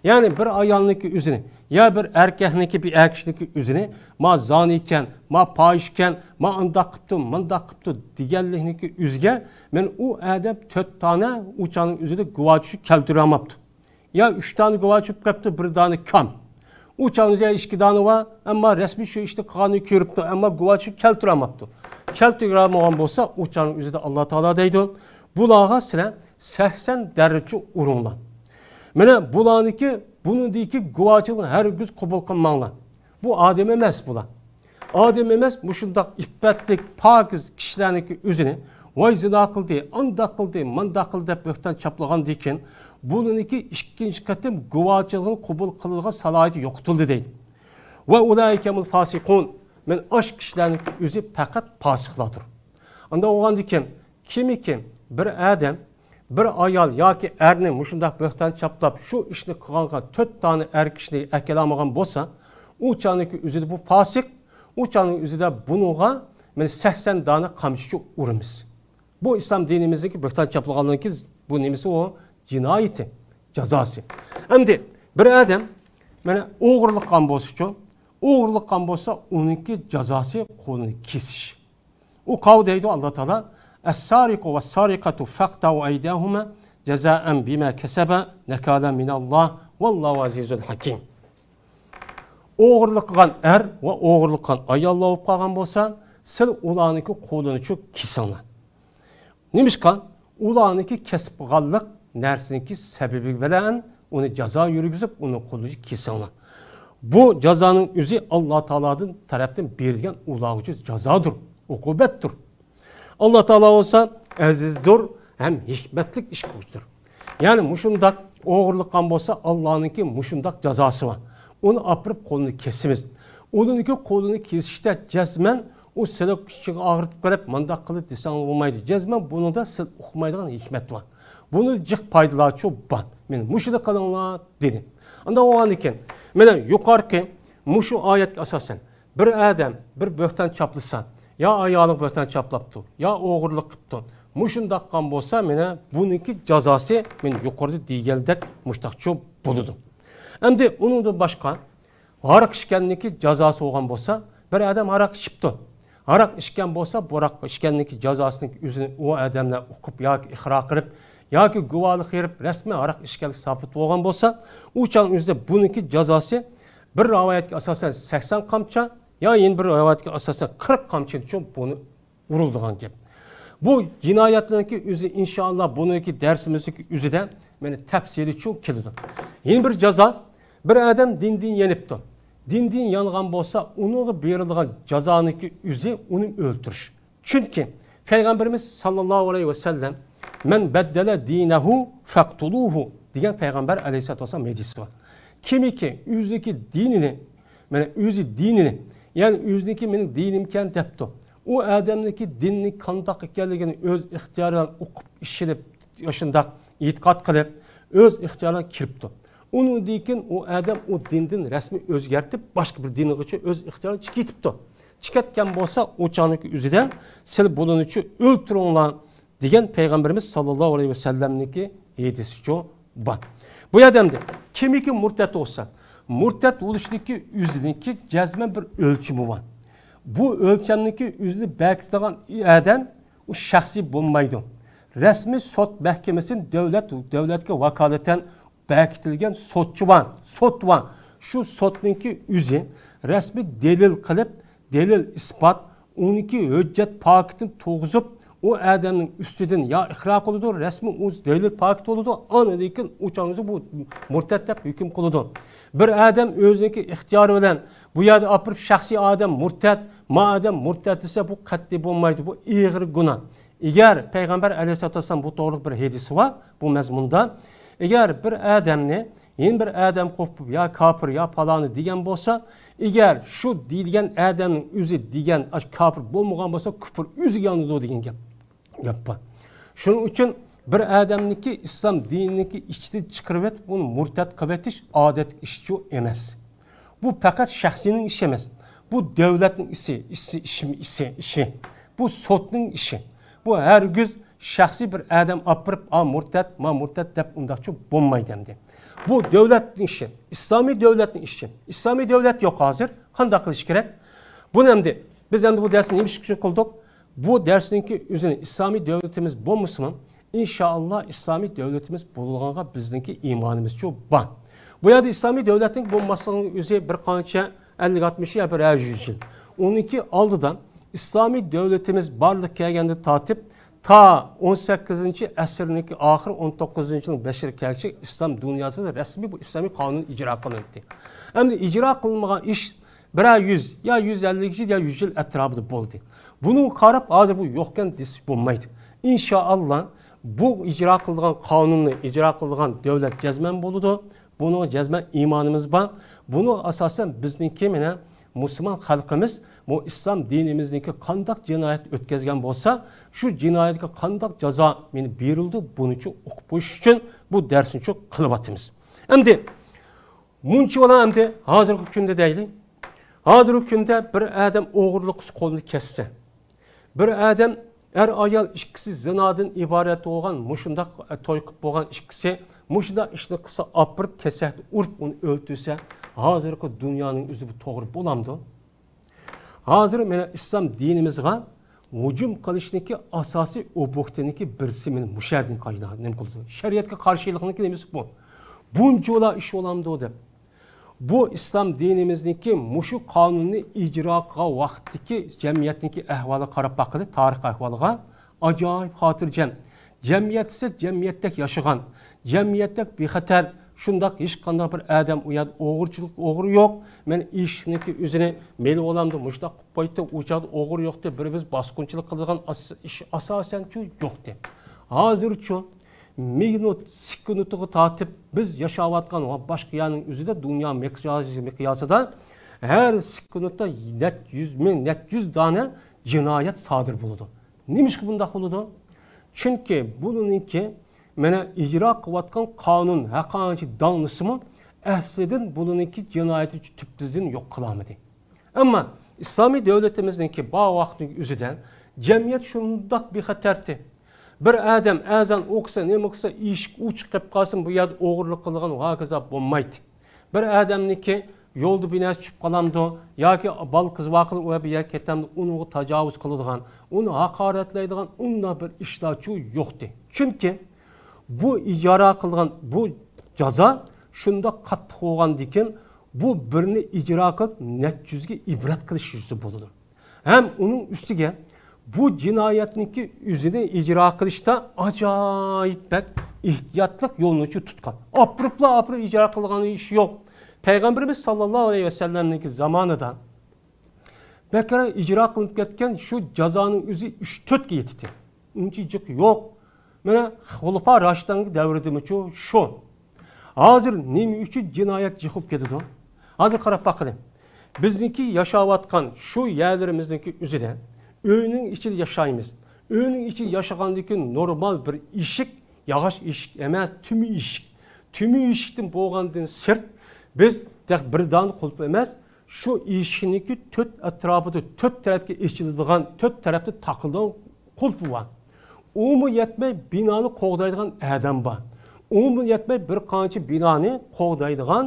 يەنى بىر ئايالنىڭكى ئۆزىنى، يا بىر ئەركەكنىڭكى، بىر ئەر كىشىنىڭكى ئۆزىنى، ما زانىيكەن، ما پاھىشكەن، ما ئانداق قىپتۇ، مۇنداق قىپتۇ دېگەنلىكنىڭكى ئۆزىگە، مەن ئۇ ئادەم تۆت دانە ئۇ چاغنىڭ ئۆزىدە گۇۋاھچى كەلتۈرەلمەپتۇ. يا ئۈچ دانە گۇۋاھچى كەپتۇ، بىر دانە كام. ئۇ چاغنىڭ ئۆزىدە ئىككى دانە بار، ئەمما رەسمىي شۇ ئىشنى قىلغاننى كۆرۈپتۇ، ئەمما گۇۋاھچى كەلتۈرەلمەپتۇ. كەلتۈرەلمىگەن بولسا، ئۇ چاغنىڭ ئۆزىدە ئاللا تائالا دەيدۇ، بۇلارغا سىلەر سەكسەن دەررىچە ئۇرۇڭلار. مانا بۇلارنىڭكى، بۇنىڭدىكى گۇۋاھچىلىقنى ھەرگىز قوبۇل قىلماڭلار. بۇ ئادەم ئەمەس بۇلار. ئادەم ئەمەس، مۇشۇنداق ئىپپەتلىك، پاكىز كىشىلەرنىڭكى ئۆزىنى، ۋاي زىنا قىلدى، ئانداق قىلدى، مانداق قىلدى دەپ بۆھتان چاپلىغاندىن كېيىن، بۇنىڭكى ئىككىنچى قېتىم گۇۋاھچىلىقىنى قوبۇل قىلىدىغان سالاھىيىتى يوقىتىلدى دەيدۇ. ۋە ئۇلائىكە ھۇمۇل فاسىقۇن. مانا ئاشۇ كىشىلەرنىڭكى ئۆزى پەقەت پاسىقلاردۇر. ئانداق بولغاندىكىن، كىمكى بىر ئادەم، بىر ئايال ياكى ئەرنى مۇشۇنداق بۆھتان چاپلاپ، شۇ ئىشنى قىلغانغا تۆت دانە ئەر كىشىنى ئەكېلەلمىگەن بولسا، ئۇ چاغنىڭكى ئۆزىدە بۇ پاسىق، ئۇ چاغنىڭ ئۆزىدە بۇنىڭغا مانا سەكسەن دانە قامچىچە ئۇرىمىز. بۇ ئىسلام دىنىمىزدىكى بۆھتان چاپلىغانلىقى بۇ نېمىسى ئۇ؟ جىنايىتى، جازاسى. ئەمدى بىر ئادەم مانا ئوغرىلىق قىلغان بولسىچۇ، ئوغرىلىق قىلغان بولسا ئۇنىڭكى جازاسى قولىنى كېسىش. ئۇ قاۋۇ دەيدۇ ئاللا تائالا، ئەسسارىقۇ ۋەسسارىقەتۇ فەقتەئۇ ئەيدىيەھۇمە جەزائەن بىما كەسەبا نەكالەن مىنەللاھ ۋەللاھۇ ئەزىزۇن ھەكىم. ئوغرىلىق قىلغان ئەر ۋە ئوغرىلىق قىلغان ئاياللار بولۇپ قالغان بولسا، سىل ئۇلارنىڭكى قولىنىچۇ كېسىڭلار. نېمىشقا؟ ئۇلارنىڭكى كەسىپ قىلغانلىق نەرسىنىڭكى سەۋەبى بىلەن ئۇنى جازا يۈرگۈزۈپ، ئۇنىڭ قولىنى كېسىڭلار. بۇ جازانىڭ ئۆزى ئاللا تائالادىن تەرەپتىن بېرىلگەن ئۇلارغىچە جازادۇر، ئوقۇبەتتۇر. ئاللا تائالا بولسا ئەزىزدۇر ھەم ھېكمەتلىك ئىش قىلغۇچىدۇر. يەنى مۇشۇنداق ئوغرىلىق قىلغان بولسا، ئاللانىڭكى مۇشۇنداق جازاسى بار. ئۇنى ئاپىرىپ قولىنى كېسىمىز. ئۇنىڭكى قولىنى كېسىشتە جەزمەن ئۇ سىلى كۈچىگە ئاغرىتىپ قېلىپ، مۇنداق قىلدى دېسەڭلار بولمايدۇ. جەزمەن بۇنىڭدا سىل ئۇقمايدىغان ھېكمەت بار. بۇنى جىق پايدىلارچۇ بار. مېنى مۇشۇنى قىلىڭلار دېدى. ئاندىن ئۇنىڭدىن كېيىن مانا يۇقىرىقى مۇشۇ ئايەتكە ئاساسەن، بىر ئادەم بىر بۆھتان چاپلىسا، يا ئايالىغا بۆھتان چاپلاپتۇ، يا ئوغرىلىق قىپتۇ. مۇشۇنداق قىلغان بولسا، مانا بۇنىڭكى جازاسى مانا يۇقىرىدا دېگەندەك مۇشتاقچۇ بولىدۇ. ئەمدى ئۇنىڭدىن باشقا ھاراق ئىچكەننىڭكى جازاسى بولغان بولسا، بىر ئادەم ھاراق ئىچىپتۇ. ھاراق ئىچكەن بولسا، بۇ ھاراق ئىچكەننىڭكى جازاسىنى ئۆزىنى ئۇ ئادەملەر ئۇقۇپ ياكى ئىقرار قىلىپ، ياكى گۇۋاھلىق بېرىپ، رەسمىي ھاراق ئىچكەنلىك سابىت بولغان بولسا، ئۇ چاغنىڭ ئۆزىدە بۇنىڭكى جازاسى بىر رىۋايەتكە ئاساسەن سەكسەن قامچا، يا يەنە بىر رىۋايەتكە ئاساسەن قىرىق قامچىنى چوڭ بۇنى ئۇرۇلىدىغان گەپ. بۇ جىنايەتلەرنىڭكى ئۆزى، ئىنشائاللا، بۇنىڭكى دەرسىمىزنىڭكى ئۆزىدە مانا تەپسىلىي چوڭ كېلىدۇ. يەنە بىر جازا، بىر ئادەم دىندىن يېنىپتۇ. دىندىن يانغان بولسا، ئۇنىڭغا بېرىلىدىغان جازانىڭكى ئۆزى ئۇنى ئۆلتۈرۈش. چۈنكى پەيغەمبىرىمىز ساللاللاھۇ ئەلەيھى ۋەسەللەم، مەن بەددەلە دىنەھۇ فەقتۇلۇھۇ دېگەن پەيغەمبەر ئەلەيھىسسالاتۇ ۋەسسالام ھەدىسى بار. كىمكى ئۆزىنىڭكى دىنىنى، مانا ئۆزى دىنىنى، يەنى ئۆزىنىڭكى مېنىڭ دىنىمكەن دەپتۇ. ئۇ ئادەمنىڭكى دىنىنىڭ قانداق ئىكەنلىكىنى ئۆز ئىختىيارى بىلەن ئوقۇپ، ئىشىنىپ، شۇنداق ئېتىقاد قىلىپ، ئۆز ئىختىيارى بىلەن كىرىپتۇ. ئۇنىڭدىن كېيىن ئۇ ئادەم ئۇ دىندىن رەسمىي ئۆزگەرتىپ، باشقا بىر دىنغىچە ئۆز ئىختىيارى بىلەن چىقىپ كېتىپتۇ. چىقىپ كەتكەن بولسا، ئۇ چاغنىڭكى ئۆزىدە سىلى بۇلىنىچۇ ئۆلتۈرۈڭلار دېگەن پەيغەمبىرىمىز ساللاللاھۇ ئەلەيھى ۋەسەللەمنىڭكى ھەدىسىچۇ بار. بۇ يەردە ئەمدى كىمكى مۇرتەت بولسا، مۇرتەت بولۇشنىڭكى ئۆزىنىڭكى جەزمەن بىر ئۆلچىمى بار. بۇ ئۆلچەمنىڭكى ئۆزىنى بەكىتىدىغان ئادەم ئۇ شەخسىي بولمايدۇ. رەسمىي سوت مەھكىمىسىدىن دۆلەت، دۆلەتكە ۋاكالىتەن بەكىتىلگەن سوتچى بار، سوت بار. شۇ سوتنىڭكى ئۆزى رەسمىي دەلىل قىلىپ، دەلىل ئىسپات، ئۇنىڭكى ھۆججەت پاكىتىنى تۇرغۇزۇپ، ئۇ ئادەمنىڭ ئۈستىدىن يا ئىقرار قىلىدۇ، رەسمىي ئۇ دەلىل پاكىت بولىدۇ، ئاندىن كېيىن ئۇ چاغنىڭ بۇ مۇرتەت دەپ ھۆكۈم قىلىدۇ. بىر ئادەم ئۆزىنىڭكى ئىختىيارى بىلەن بۇ يەردە ئاپىرىپ شەخسىي ئادەم مۇرتەت، ما ئادەم مۇرتەت دېسە، بۇ قەتئىي بولمايدۇ، بۇ ئېغىر گۇناھ. ئەگەر پەيغەمبەر ئەلەيھىسسالاتۇ ۋەسسالام بۇ توغرىلىق بىر ھەدىسى بار بۇ مەزمۇندا، ئەگەر بىر ئادەمنى يەنە بىر ئادەم قوپۇپ، يا كاپىر، يا پالانى دېگەن بولسا، ئەگەر شۇ دېگەن ئادەمنىڭ ئۆزى دېگەن ئاشۇ كاپىر بولمىغان بولسا، كۇپۇر ئۆزىگە يانىدۇ دېگەن گەپ، گەپ بار. شۇنىڭ ئۈچۈن بىر ئادەمنىكى ئىسلام دىنىنىكى ئىچىدىن چىقىرىۋېتىپ، ئۇنى مۇرتەت قىلىۋېتىش ئادەتتىكى ئىشچۇ ئەمەس. بۇ پەقەت شەخسىينىڭ ئىشى ئەمەس. بۇ دۆلەتنىڭ ئىشى، ئىشى، ئىشى، ئىشى، ئىشى. بۇ سوتنىڭ ئىشى. بۇ ھەرگىز شەخسىي بىر ئادەم ئاپىرىپ، «ئا، مۇرتەت، ما، مۇرتەت» دەپ ئۇنداقچۇ بولمايدۇ ئەمدى. بۇ دۆلەتنىڭ ئىشى، ئىسلامىي دۆلەتنىڭ ئىشى. ئىسلامىي دۆلەت يوق ھازىر. قانداق قىلىش كېرەك؟ بۇنى ئەمدى بىز ئەمدى بۇ دەرسنى نېمە ئۈچۈن قىلدۇق؟ بۇ دەرسنىڭكى ئۆزىنى ئىسلامىي دۆلىتىمىز بولمىسىمۇ، ئىنشائاللا، ئىسلامىي دۆلىتىمىز بولىدىغانغا بىزنىڭكى ئىمانىمىزچۇ بار. بۇ يەردە ئىسلامىي دۆلەتنىڭ بولماسلىقىنىڭ ئۆزى بىر قانچە ئەللىك، ئاتمىش يا بىر يۈز يىل. ئۇنىڭكى ئالدىدا ئىسلامىي دۆلىتىمىز بارلىققا كەلگەندىن تارتىپ، تا ئون سەككىزىنچى ئەسىرنىڭكى ئاخىرى، ئون توققۇزىنچى يىلنىڭ بېشىغا كەلگۈچە ئىسلام دۇنياسىدا رەسمىي بۇ ئىسلامىي قانۇن ئىجرا قىلىناتتى. ئەمدى ئىجرا قىلىنمىغان ئىش بىرەر يۈز يا يۈز ئەللىك يىل يا يۈز يىل ئەتراپىدا بولدى. بۇنىڭغا قاراپ، ھازىر بۇ يوقكەن دېسە بولمايدۇ. ئىنشائاللا، بۇ ئىجرا قىلىدىغان قانۇننى ئىجرا قىلىدىغان دۆلەت جەزمەن بولىدۇ. بۇنىڭغا جەزمەن ئىمانىمىز بار. بۇنىڭغا ئاساسەن بىزنىڭكى مانا مۇسۇلمان خەلقىمىز بۇ ئىسلام دىنىمىزنىڭكى قانداق جىنايەت ئۆتكەزگەن بولسا، شۇ جىنايەتكە قانداق جازا مانا بېرىلىدۇ، بۇنىچۇ ئۇقۇپ قويۇش ئۈچۈن بۇ دەرسنىچۇ قىلىۋاتىمىز. ئەمدى مۇنچىۋالا ئەمدى ھازىرقى كۈندە دەيلى. ھازىرقى كۈندە بىر ئادەم ئوغرىلىق قىلسا، قولىنى كەسسە، بىر ئادەم ئەر-ئايال ئىككىسى زىنادىن ئىبارەت بولغان، مۇشۇنداق توي قىلىپ بولغان ئىككىسى مۇشۇنداق ئىشنى قىلسا، ئاپىرىپ كېسەكتە ئۇرۇپ ئۇنى ئۆلتۈرسە، ھازىرقى دۇنيانىڭ ئۆزى بۇ توغرا بولامدۇ؟ ھازىر مانا ئىسلام دىنىمىزغا ھۇجۇم قىلىشنىڭكى ئاساسىي ئوبيېكتىنىڭكى بىرسى مانا مۇشۇ يەردىن قاينا-، نېمە قىلىدۇ؟ شەرىئەتكە قارشىلىقنىڭكى نېمىسى بۇ؟ بۇنچىۋالا ئىش بولامدۇ دەپ. بۇ ئىسلام دىنىمىزنىڭكى مۇشۇ قانۇننى ئىجرا قىلغان ۋاقىتتىكى جەمئىيەتنىڭكى ئەھۋالىغا قاراپ باققىلى، تارىخ ئەھۋالىغا. ئاجايىپ خاتىرجەم. جەمئىيەت دېسە، جەمئىيەتتەك ياشىغان، جەمئىيەتتەك بىخەتەر، شۇنداق ھېچقانداق بىر ئادەم ئۇ يەردە ئوغرىچىلىق، ئوغرى يوق. مەن ئىشنىڭكى ئۆزىنى مېلى بولامدۇ، مۇشۇنداق قىلىپ قويدى، ئۇ چاغدا ئوغرى يوقتى، بىر بىز باسقۇنچىلىق قىلىدىغان ئاس-، ئىش ئاساسەنچۇ يوقتى. ھازىرچۇ مىنۇت، سېكۇنتىغا تارتىپ بىز ياشاۋاتقان ۋە باشقا يەرنىڭ ئۆزىدە دۇنيا مىقياسى، مىقياسىدا ھەر سېكۇنتتا نەچچە يۈز مىڭ، نەچچە يۈز دانە جىنايەت سادىر بولىدۇ. نېمىشقا بۇنداق بولىدۇ؟ چۈنكى بۇنىڭكى مانا ئىجرا قىلىۋاتقان قانۇن ھەرقانچە داڭلىسىمۇ، ئەسلىدىن بۇنىڭكى جىنايىتى تۈپتىزدىن يوق قىلالمىدى. ئەمما ئىسلامىي دۆلىتىمىزنىڭكى بار ۋاقىتنىڭ ئۆزىدە جەمئىيەت شۇنداق بىخەتەرتى. بىر ئادەم ئەزان ئوقۇسا، نېمە قىلسا، ئىشىك ئوچۇق قېلىپ قالسۇن، بۇ يەردە ئوغرىلىق قىلىدىغان ۋە ھاكازا بولمايتتى. بىر ئادەمنىڭكى يولدا بىر نەرسە چۈشۈپ قالامدۇ ياكى بالا قىز ۋاقىدا ئۇ بىر يەرگە كېتەمدۇ، ئۇنىڭغا تاجاۋۇز قىلىدىغان، ئۇنى ھاقارەتلەيدىغان ئۇنداق بىر ئىشلارچۇ يوقتى. چۈنكى بۇ ئىجرا قىلغان بۇ جازا شۇنداق قاتتىق بولغاندىكىن، بۇ بىرنى ئىجرا قىلىپ، نەچچە يۈزگە ئىبرەت قىلىش يۈزى بولىدۇ. ھەم ئۇنىڭ ئۈستىگە بۇ جىنايەتنىڭكى ئۆزىنى ئىجرا قىلىشتا ئاجايىپ بەك ئېھتىياتلىق يولنى تۇتقان. ئاپىرىپلا ئاپىرىپ ئىجرا قىلغان ئىش يوق. پەيغەمبىرىمىز ساللاللاھۇ ئەلەيھى ۋەسەللەمنىڭكى زامانىدا بەكرە ئىجرا قىلىنىپ كەتكەن شۇ جازانىڭ ئۆزى ئۈچ تۆتكە يېتىتتى. ئۇنچە جىق يوق. مانا خۇلىپا راشىدىننىڭ دەۋرىدىمۇچۇ شۇ. ھازىر نېمە ئۈچۈن جىنايەت جىق بولۇپ كېتىدۇ؟ ھازىر قاراپ باققىلى. بىزنىڭكى ياشاۋاتقان شۇ يەرلىرىمىزنىڭكى ئۆزىدە ئۆينىڭ ئىچىدە ياشايمىز. ئۆينىڭ ئىچىدە ياشىغاندىن كېيىن نورمال بىر ئىشىك، ياغاچ ئىشىك ئەمەس، تۈمە ئىشىك. تۈمە ئىشىكتىن بولغاندىن سىرت بىز تېخى بىر دانە قۇلۇپ ئەمەس، شۇ ئىشىكنىڭكى تۆت ئەتراپىدا، تۆت تەرەپكە ئېچىلىدىغان، تۆت تەرەپتە تاقىلىدىغان قۇلپى بار. ئۇمۇ يەتمەي بىنانى قوغدايدىغان ئادەم بار. ئۇمۇ يەتمەي بىر قانچە بىنانى قوغدايدىغان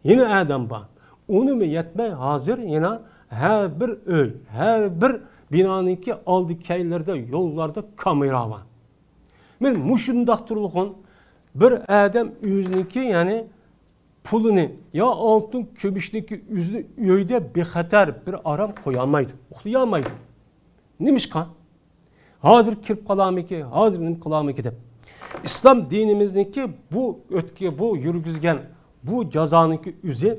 يەنە ئادەم بار. ئۇنىمۇ يەتمەي ھازىر يەنە ھەر بىر ئۆي، ھەر بىر بىنانىڭكى ئالدى كەينىلىرىدە، يوللاردا كامېرا بار. مانا مۇشۇنداق تۇرۇلغان بىر ئادەم ئۆزىنىڭكى، يەنى پۇلىنى يا ئالتۇن كۈمۈشنىڭكى ئۆزىنى ئۆيدە بىخەتەر بىر ئارام قويالمايدۇ، ئۇخلىيالمايدۇ. نېمىشقا؟ ھازىر كىرىپ قالارمىكى، ھازىر نېمە قىلارمىكى دەپ. ئىسلام دىنىمىزنىڭكى بۇ ئۆتكە، بۇ يۈرگۈزگەن بۇ جازانىڭكى ئۆزى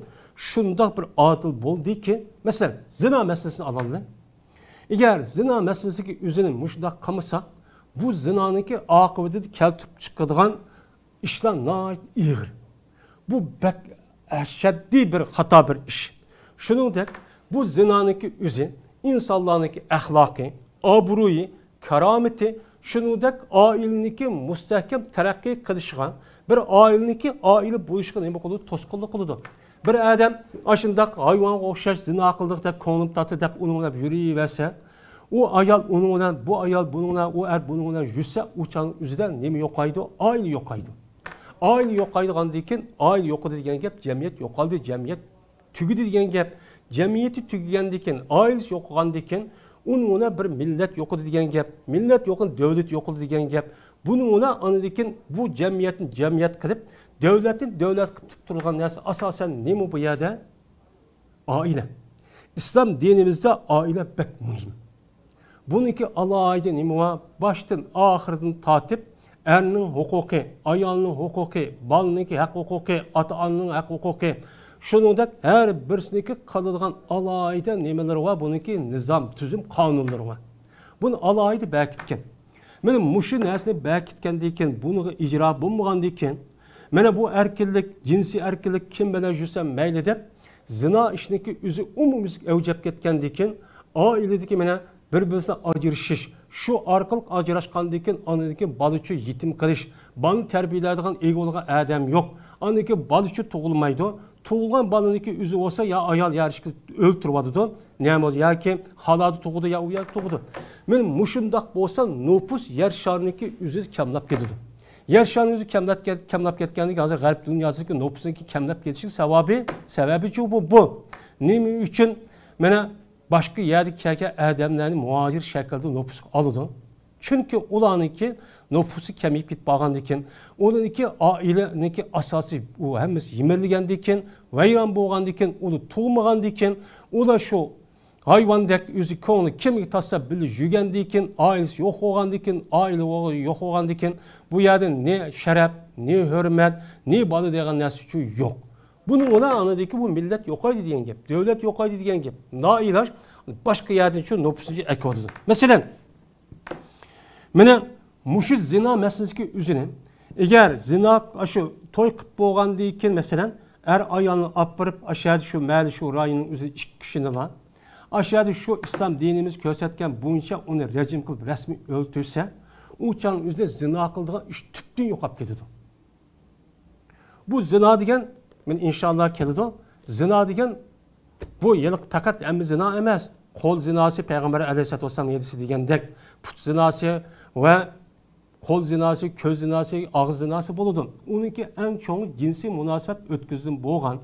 شۇنداق بىر ئادىل بولدىكى، مەسىلەن، زىنا مەسىلىسىنى ئالايلى. ئەگەر زىنا مەسىلىسىگە ئۆزىنى مۇشۇنداق قىلمىساق، بۇ زىنانىڭكى ئاقىۋىتىدە كەلتۈرۈپ چىقىدىغان ئىشلار ناھايىتى ئېغىر. بۇ بەك ئەشەددىي بىر خاتا بىر ئىش. شۇنىڭدەك بۇ زىنانىڭكى ئۆزى ئىنسانلارنىڭكى ئەخلاقى، ئابرۇيى، كارامىتى، شۇنىڭدەك ئائىلىنىڭكى مۇستەھكەم تەرەققىي قىلىشىغا، بىر ئائىلىنىڭكى ئائىلە بولۇشىغا نېمە قىلىدۇ؟ توسقۇنلۇق قىلىدۇ. بىر ئادەم ئاشۇنداق ھايۋانغا ئوخشاش زىنا قىلدۇق دەپ، كۆڭلۈم تارتتى دەپ ئۇنىڭ بىلەن يۈرۈۋەرسە، ئۇ ئايال ئۇنىڭ بىلەن، بۇ ئايال بۇنىڭ بىلەن، ئۇ ئەر بۇنىڭ بىلەن يۈرسە، ئۇ چاغنىڭ ئۆزىدە نېمە يوقايدۇ؟ ئائىلە يوقايدۇ. ئائىلە يوقايدىغاندىن كېيىن، ئائىلە يوقىدى دېگەن گەپ، جەمئىيەت يوقالدى، جەمئىيەت تۈگىدى دېگەن گەپ. جەمئىيىتى تۈگىگەندىن كېيىن، ئائىلىسى يوقىغاندىن كېيىن، ئۇنىڭ بىلەن بىر مىللەت يوقىدى دېگەن گەپ. مىللەت يوقىدى، دۆلەت يوقىدى دېگەن گەپ. بۇنىڭ بىلەن ئاندىن كېيىن بۇ جەمئىيەتنى جەمئىيەت قىلىپ، دۆلەتنى دۆلەت قىلىپ تۇتۇپ تۇرغان نەرسە ئاساسەن نېمە بۇ يەردە؟ ئائىلە. ئىسلام دىنىمىزدە ئائىلە بەك مۇھىم. بۇنىڭكى ئالاھىدە نېمە بار؟ باشتىن ئاخىرىدىن تارتىپ، ئەرنىڭ ھوقۇقى، ئايالنىڭ ھوقۇقى، بالىنىڭكى ھەق ھوقۇقى، ئاتا-ئانىنىڭ ھەق ھوقۇقى، شۇنىڭدەك ھەر بىرسىنىڭكى قىلىدىغان ئالاھىدە نېمىلىرى بار، بۇنىڭكى نىزام، تۈزۈم، قانۇنلىرى بار. بۇنى ئالاھىدە بەركىتكەن. مانا مۇشۇ نەرسىنى بەركىتكەندىن كېيىن، بۇنىڭغا ئىجرا بولمىغاندىن كېيىن، مانا بۇ ئەركىنلىك، جىنسىي ئەركىنلىك، كىم بىلەن يۈرسەم مەيلى دەپ، زىنا ئىشنىڭكى ئۆزى ئومۇميۈزلۈك ئەۋج ئېلىپ كەتكەندىن كېيىن، ئائىلىدىكى مانا بىر-بىرسىدىن ئاجرىشىش، شۇ ئارقىلىق ئاجراشقاندىن كېيىن، ئاندىن كېيىن بالىچۇ يېتىم قېلىش، بالىنى تەربىيەلەيدىغان ئىگە بولغان ئادەم يوق، ئاندىن كېيىن بالىچۇ تۇغۇلمايدۇ، تۇغۇلغان بالىنىڭكى ئۆزى بولسا يا ئايال يا ئىشقىلىپ ئۆلتۈرۈۋاتىدۇ، نېمە بولدى؟ ياكى خالادا تۇغىدۇ يا ئۇ يەردە تۇغىدۇ. مانا مۇشۇنداق بولسا نوپۇس يەر شارىنىڭكى ئۆزىدە كەملاپ كېتىدۇ. يەر شارىنىڭ ئۆزى كەملەپ كەت-، كەملەپ كەتكەندىن كېيىن ھازىر غەرب دۇنياسىدىكى نوپۇسنىڭكى كەملەپ كېتىشىنىڭ سەۋەبى، سەۋەبىچۇ بۇ، بۇ. نېمە ئۈچۈن؟ مانا باشقا يەردە كەلگەن ئادەملەرنى مۇھاجىر شەكلىدە نوپۇسقا ئالىدۇ. چۈنكى ئۇلارنىڭكى نوپۇسى كېمىيىپ كېتىپ بارغاندىن كېيىن، ئۇلارنىڭكى ئائىلىنىڭكى ئاساسى ئۇ ھەممىسى يىمىرىلگەندىن كېيىن، ۋەيران بولغاندىن كېيىن، ئۇلار تۇغمىغاندىن كېيىن، ئۇلار شۇ ھايۋاندەك ئۆزى كۆڭلى كىمگە تارتسا بىللە يۈرگەندىن كېيىن، ئائىلىسى يوق بولغاندىن كېيىن، ئائىلە يوق بولغاندىن كېيىن، بۇ يەردە نە شەرەپ، نە ھۆرمەت، نە بالا دېگەن نەرسە ئۈچۈن يوق. بۇنىڭ بىلەن ئاندىن كېيىن بۇ مىللەت يوقايدۇ دېگەن گەپ، دۆلەت يوقايدۇ دېگەن گەپ. نائىلاج باشقا يەردىن شۇ نوپۇسنى ئەكىۋاتىدۇ. مەسىلەن، مانا مۇشۇ زىنا مەسىلىسىگە ئۆزىنى، ئەگەر زىنا، ئاشۇ توي قىلىپ بولغاندىن كېيىن، مەسىلەن، ئەر ئايالنى ئاپىرىپ، ئاشۇ يەردە شۇ مەھەللە، شۇ رايوننىڭ ئۆزى ئىككى كىشىنىلا، ئاشۇ يەردە شۇ ئىسلام دىنىمىز كۆرسەتكەن بويىچە ئۇنى رەجىم قىلىپ رەسمىي ئۆلتۈرسە، ئۇ چاغنىڭ ئۆزىدە زىنا قىلىدىغان ئۈچ تۈپتىن يوقاپ كېتىدۇ. بۇ زىنا دېگەن، مانا ئىنشاللا كېلىدۇ. زىنا دېگەن بۇ ھېلىقى پەقەت ھەممە زىنا ئەمەس. قول زىناسى، پەيغەمبەر ئەلەيھىسسالاتۇ ۋەسسالام ھەدىسى دېگەندەك، پۇت زىناسى ۋە قول زىناسى، كۆز زىناسى، ئاغزى زىناسى بولىدۇ. ئۇنىڭكى ئەڭ چوڭى جىنسىي مۇناسىۋەت ئۆتكۈزۈشتىن بولغان،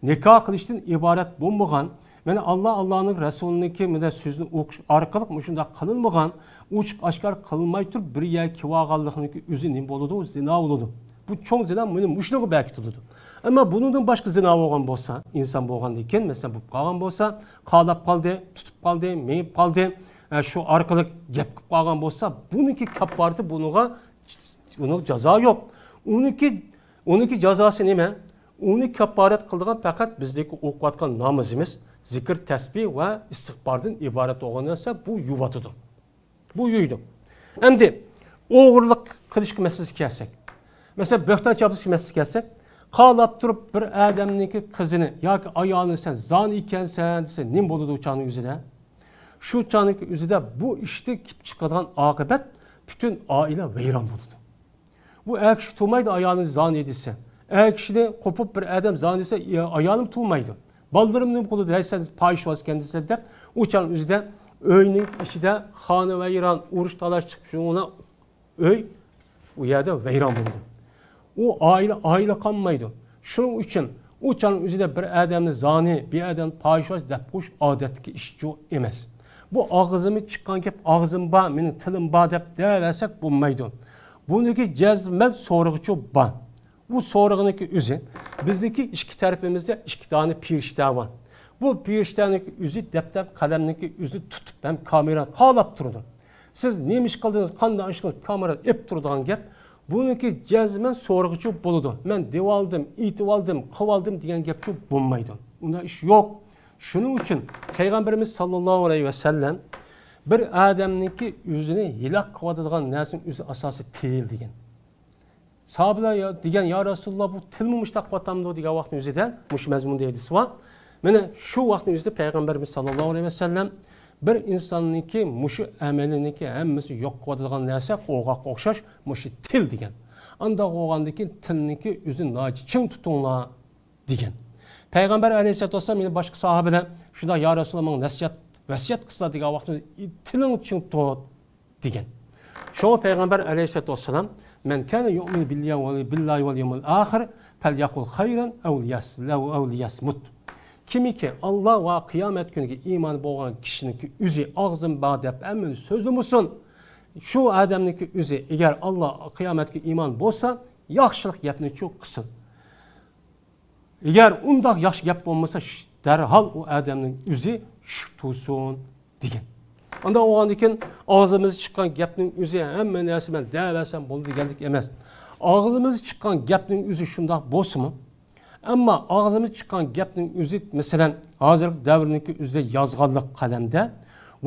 نىكاھ قىلىشتىن ئىبارەت بولمىغان، مانا، ئاللا، ئاللانىڭ رەسۇلىنىڭكى مانا سۆزىنى ئوقۇش ئارقىلىق مۇشۇنداق قىلىنمىغان، ئوچۇق ئاشكارا قىلماي تۇرۇپ بىر يەرگە كېلىۋالغانلىقنىڭكى ئۆزى نېمە بولىدۇ؟ زىنا بولىدۇ. بۇ چوڭ زىنا مانا مۇشۇنىڭغا بەركىتىلىدۇ. ئەمما بۇنىڭدىن باشقا زىنا بولغان بولسا، ئىنسان بولغاندىن كېيىن، مەسىلەن، بولۇپ قالغان بولسا، قالاپ قالدى، تۇتۇپ قالدى، مېڭىپ قالدى، ئە، شۇ ئارقىلىق گەپ قىلىپ قالغان بولسا، بۇنىڭكى كاپپارىتى بۇنىڭغا، بۇنىڭغا جازا يوق. ئۇنىڭكى، ئۇنىڭكى جازاسى نېمە؟ ئۇنى كاپپارەت قىلىدىغان پەقەت بىزدىكى ئوقۇۋاتقان نامىزىمىز، زىكىر، تەسبىھ ۋە ئىستىغپاردىن ئىبارەت بولغان نەرسە بۇ يۇيۇۋاتىدۇ. بۇ يۇيىدۇ. ئەمدى ئوغرىلىق قىلىشقا مەسىلىسىگە كەلسەك، مەسىلەن، بۆھتان چاپلىشقا مەسىلىسىگە كەلسەك، قالاپ تۇرۇپ بىر ئادەمنىڭكى قىزىنى ياكى ئايالىنى «سەن زانى ئىكەنسەن» دېسە، نېمە بولىدۇ ئۇ چاغنىڭ ئۆزىدە؟ شۇ چاغنىڭكى ئۆزىدە بۇ ئىشتىن كېلىپ چىقىدىغان ئاقىۋەت، پۈتۈن ئائىلە ۋەيران بولىدۇ. بۇ ئەر كىشى تۇرمايدۇ ئايالىنى زانى دېسە. ئەر كىشىنى قوپۇپ بىر ئادەم زانى دېسە، ئايالىم تۇرمايدۇ. بالىلىرىم نېمە قىلىدۇ؟ «ھەي، سەن پاھىشۋاز ئىكەنسەن» دەپ، ئۇ چاغنىڭ ئۆزىدە ئۆينىڭ ئىچىدە خانىۋەيران، ئۇرۇش تالاش چىقىپ، شۇڭا ئۆي ئۇ يەردە ۋەيران بولىدۇ. ئۇ ئائىلە، ئائىلە قالمايدۇ. شۇنىڭ ئۈچۈن ئۇ چاغنىڭ ئۆزىدە بىر ئادەمنى زانى، بىر ئادەمنى پاھىشۋاز دەپ قويۇش ئادەتتىكى ئىش ئەمەس. بۇ ئاغزىمدىن چىققان گەپ، ئاغزىم بار، مېنىڭ تىلىم بار دەپ دەۋەرسەك بولمايدۇ. بۇنىڭكى جەزمەن سورىغۇچى بار. ئۇ سورىغىنىڭكى ئۆزى، بىزنىڭكى ئىككى تەرىپىمىزدە ئىككى دانە پېرىشتە بار. بۇ پېرىشتەنىڭكى ئۆزى دەپتەر قەلەمنىڭكى ئۆزى تۇتۇپ ھەم كامېرا قالاپ تۇرىدۇ. سىز نېمە ئىش قىلدىڭىز، قانداق ئىش قىلدىڭىز، كامېرا ئېلىپ تۇرىدىغان گەپ. بۇنىڭكى جەزمەن سورىغۇچى بولىدۇ. مەن دېۋالدىم، ئېيتىۋالدىم، قىلىۋالدىم دېگەن گەپچۇ بولمايدۇ. ئۇنداق ئىش يوق. شۇنىڭ ئۈچۈن پەيغەمبىرىمىز ساللاللاھۇ ئەلەيھى ۋەسەللەم بىر ئادەمنىڭكى ئۆزىنى ھېلاك قىلىۋاتىدىغان نەرسىنىڭ ئۆزى ئاساسى تىل دېگەن. ساھابىلەر يا-، دېگەن، يا رەسۇلاللا، بۇ تىلمۇ مۇشتاق قىلىۋاتامدۇ دېگەن ۋاقىتنىڭ ئۆزىدە مۇشۇ مەزمۇندا ھەدىس بار. مانا شۇ ۋاقىتنىڭ ئۆزىدە پەيغەمبىرىمىز ساللاللاھۇ ئەلەيھى ۋەسەللەم بىر ئىنساننىڭكى مۇشۇ ئەمىلىنىڭكى ھەممىسى يوق قىلىۋاتىدىغان نەرسە قوغاققا ئوخشاش مۇشۇ تىل دېگەن. ئانداق بولغاندىن كېيىن تىلنىڭكى ئۆزىنى ناھايىتى چىڭ تۇتۇڭلار دېگەن. پەيغەمبەر ئەلەيھىسسالاتۇ ۋەسسالام يەنە باشقا ساھابىلەر شۇنداق، يا رەسۇلاللا، ماڭا نەسىھەت، ۋەسىيەت قىلسىلا دېگەن ۋاقىتتا تىلىڭنى چىڭ تۇت دېگەن. شۇڭا پەيغەمبەر ئەلەيھىسسالاتۇ ۋەسسالام، «مەن كانە يۇئمىنۇ بىللاھى ۋەل-، بىللاھى ۋەل يەۋمىل ئاخىر فەليەقۇل خەيرەن ئەۋ لىيەس-، ئەۋ، ئەۋ لىيەسمۇت.» كىمكى ئاللا ۋە قىيامەت كۈنىگە ئىمانى بولغان كىشىنىڭكى ئۆزى ئاغزىم بار دەپ ھەممىنى سۆزلىمىسۇن. شۇ ئادەمنىڭكى ئۆزى، ئەگەر ئاللا قىيامەتكە ئىمان بولسا، ياخشىلىق گەپنى چۇ قىلسۇن. ئەگەر ئۇنداق ياخشى گەپ بولمىسا، ش-، دەرھال ئۇ ئادەمنىڭ ئۆزى چۈشۈپ تۇرسۇن دېگەن. ئانداق بولغاندىكىن ئاغزىمىزدا چىققان گەپنىڭ ئۆزى ھەممە نەرسە مەن دەۋەرسەم بولدى دېگەنلىك ئەمەس. ئاغزىمىزدا چىققان گەپنىڭ ئۆزى شۇنداق بولسىمۇ، ئەمما ئاغزىمىزدا چىققان گەپنىڭ ئۆزى، مەسىلەن، ھازىرقى دەۋرنىڭكى ئۆزىدە يازغانلىق قەلەمدە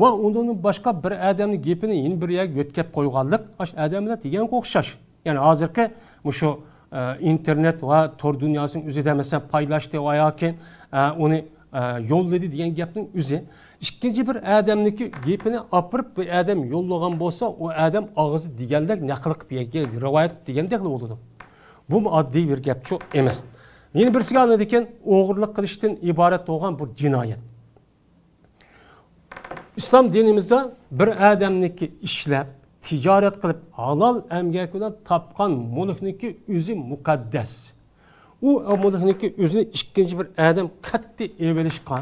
ۋە ئۇنىڭدىن باشقا بىر ئادەمنىڭ گېپىنى يەنە بىر يەرگە يۆتكەپ قويغانلىق، ئاشۇ ئادەملەر دېگەنگە ئوخشاش. يەنى ھازىرقى مۇشۇ، ئە، ئىنتېرنېت ۋە تور دۇنياسىنىڭ ئۆزىدە، مەسىلەن، پايلاشتى ۋە ياكى، ئە، ئۇنى، ئە، يوللىدى دېگەن گەپنىڭ ئۆزى، ئىككىنچى بىر ئادەمنىڭكى گېپىنى ئاپىرىپ، بۇ ئادەم يوللىغان بولسا، ئۇ ئادەم ئاغزى دېگەندەك نەقىل قىلىپ يەگە رىۋايەت قىلىپ دېگەندەكلا بولىدۇ. بۇمۇ ئاددىي بىر گەپچۇ ئەمەس. يەنە بىرسىگە ئاندىن كېيىن ئوغرىلىق قىلىشتىن ئىبارەت بولغان بۇ جىنايەت. ئىسلام دىنىمىزدا بىر ئادەمنىڭكى ئىشلەپ، تىجارەت قىلىپ، ھالال ئەمگەك بىلەن تاپقان مۈلۈكنىڭكى ئۆزى مۇقەددەس. ئۇ مۈلۈكنىڭكى ئۆزىنى ئىككىنچى بىر ئادەم قەتئىي ئېلىۋېلىشقا،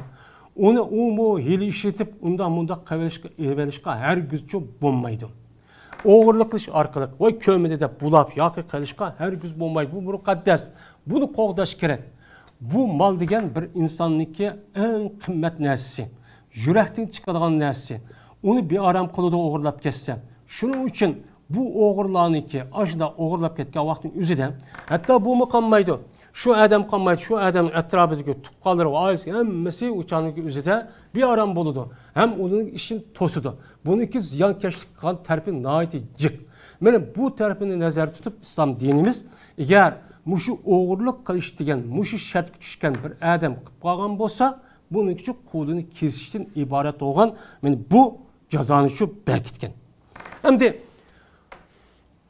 ئۇنى ئۇمۇ ھىيلە ئىشلىتىپ، ئۇنداق مۇنداق قىلىۋېلىشقا، ئېلىۋېلىشقا ھەرگىزچۇ بولمايدۇ. ئوغرىلىق قىلىش ئارقىلىق ۋاي كۆرمىدى دەپ بۇلاپ ياكى قىلىشقا ھەرگىز بولمايدۇ. بۇ مۇقەددەس. بۇنى قوغداش كېرەك. بۇ مال دېگەن بىر ئىنساننىڭكى ئەڭ قىممەت نەرسىسى، يۈرەكتىن چىقىدىغان نەرسىسى. ئۇنى بىئارام قىلىدۇ ئوغرىلاپ كەتسە. شۇنىڭ ئۈچۈن بۇ ئوغرىلارنىڭكى ئاشۇنداق ئوغرىلاپ كەتكەن ۋاقىتنىڭ ئۆزىدە، ھەتتا بۇمۇ قالمايدۇ. شۇ ئادەم قالمايدۇ، شۇ ئادەمنىڭ ئەتراپىدىكى تۇغقانلىرى ۋە ئائىلىسى ھەممىسى ئۇ چاغنىڭكى ئۆزىدە بىئارام بولىدۇ. ھەم ئۇنىڭ ئىشىنى توسىدۇ. بۇنىڭكى زىيانكەشلىك قىلغان تەرىپى ناھايىتى جىق. مانا بۇ تەرىپىنى نەزەردە تۇتۇپ ئىسلام دىنىمىز، ئەگەر مۇشۇ ئوغرىلىق قىلىش دېگەن مۇشۇ شەرتكە چۈشكەن بىر ئادەم قىلىپ قالغان بولسا، بۇنىڭكى قولىنى كېسىشتىن ئىبارەت بولغان، مانا بۇ جازانى شۇ بەركىتكەن. ئەمدى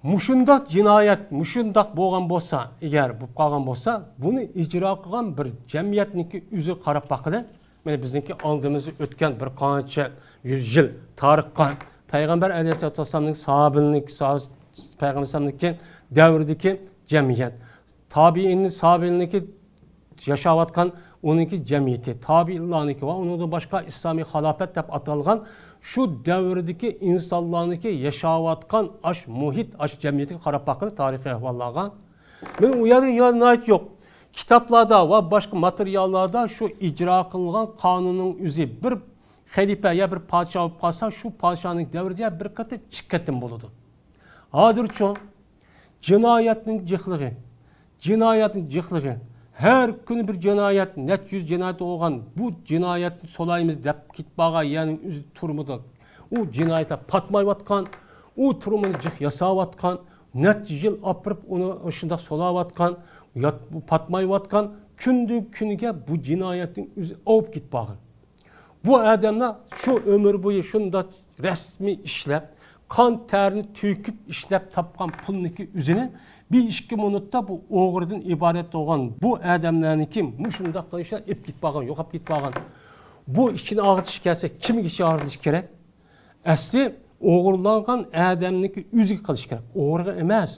مۇشۇنداق جىنايەت، مۇشۇنداق بولغان بولسا، ئەگەر بولۇپ قالغان بولسا، بۇنى ئىجرا قىلغان بىر جەمئىيەتنىڭكى ئۆزىگە قاراپ باققىلى. مانا بىزنىڭكى ئالدىمىزدا ئۆتكەن بىر قانچە يۈز يىل تارىخقا پەيغەمبەر ئەلەيھىسسالاتۇ ۋەسسالامنىڭ ساھابىلىرىنىڭكى، ساھ-، پەيغەمبەر ئەلەيھىسسالامنىڭكى دەۋرىدىكى جەمئىيەت، تابىئىننى، ساھابىلىرىنىڭكى ياشاۋاتقان ئۇنىڭكى جەمئىيىتى، تابىئىنلارنىڭكى ۋە ئۇنىڭدىن باشقا ئىسلامىي خىلاپەت دەپ ئاتالغان شۇ دەۋردىكى ئىنسانلارنىڭكى ياشاۋاتقان ئاش مۇھىت، ئاش جەمئىيىتىگە قاراپ باققىلى، تارىخىي ئەھۋاللارغا. مانا ئۇ يەردە يا ناھايىتى يوق. كىتابلاردا ۋە باشقا ماتېرىياللاردا شۇ ئىجرا قىلىنغان قانۇننىڭ ئۆزى بىر خەلىپە يا بىر پادىشاھ بولۇپ قالسا، شۇ پادىشاھنىڭ دەۋرىدە يا بىر قېتىم، ئىككى قېتىم بولىدۇ. ھازىرچۇ جىنايەتنىڭ جىقلىقى، جىنايەتنىڭ جىقلىقى، ھەر كۈنى بىر جىنايەت، نەچچە يۈز جىنايەت بولغان، بۇ جىنايەتنى سولايمىز دەپ كېتىپ بارغان يەرنىڭ ئۆزى تۈرمىدە. ئۇ جىنايەتلەر پاتمايۋاتقان، ئۇ تۈرمىنى جىق ياساۋاتقان، نەچچە يىل ئاپىرىپ ئۇنى شۇنداق سولاۋاتقان، يات-، پاتمايۋاتقان، كۈندىن كۈنگە بۇ جىنايەتنىڭ ئۆزى ئاۋۇپ كېتىپ بارغان. بۇ ئادەملەر شۇ ئۆمۈر بويى شۇنداق رەسمىي ئىشلەپ، قان تەرنى تۆكۈپ ئىشلەپ تاپقان پۇلنىڭكى ئۆزىنى بىر ئىككى مىنۇتتا بۇ ئوغرىدىن ئىبارەت بولغان بۇ ئادەملەرنىڭكى مۇشۇنداق قىلىشلار ئېلىپ كېتىپ بارغان، يوقاپ كېتىپ بارغان. بۇ ئىچىنى ئاغرىتىش كەلسە، كىمگە ئىچى ئاغرىتىش كېرەك؟ ئەسلى ئوغرىلانغان ئادەمنىڭكى ئۆزىگە قىلىش كېرەك، ئوغرىغا ئەمەس.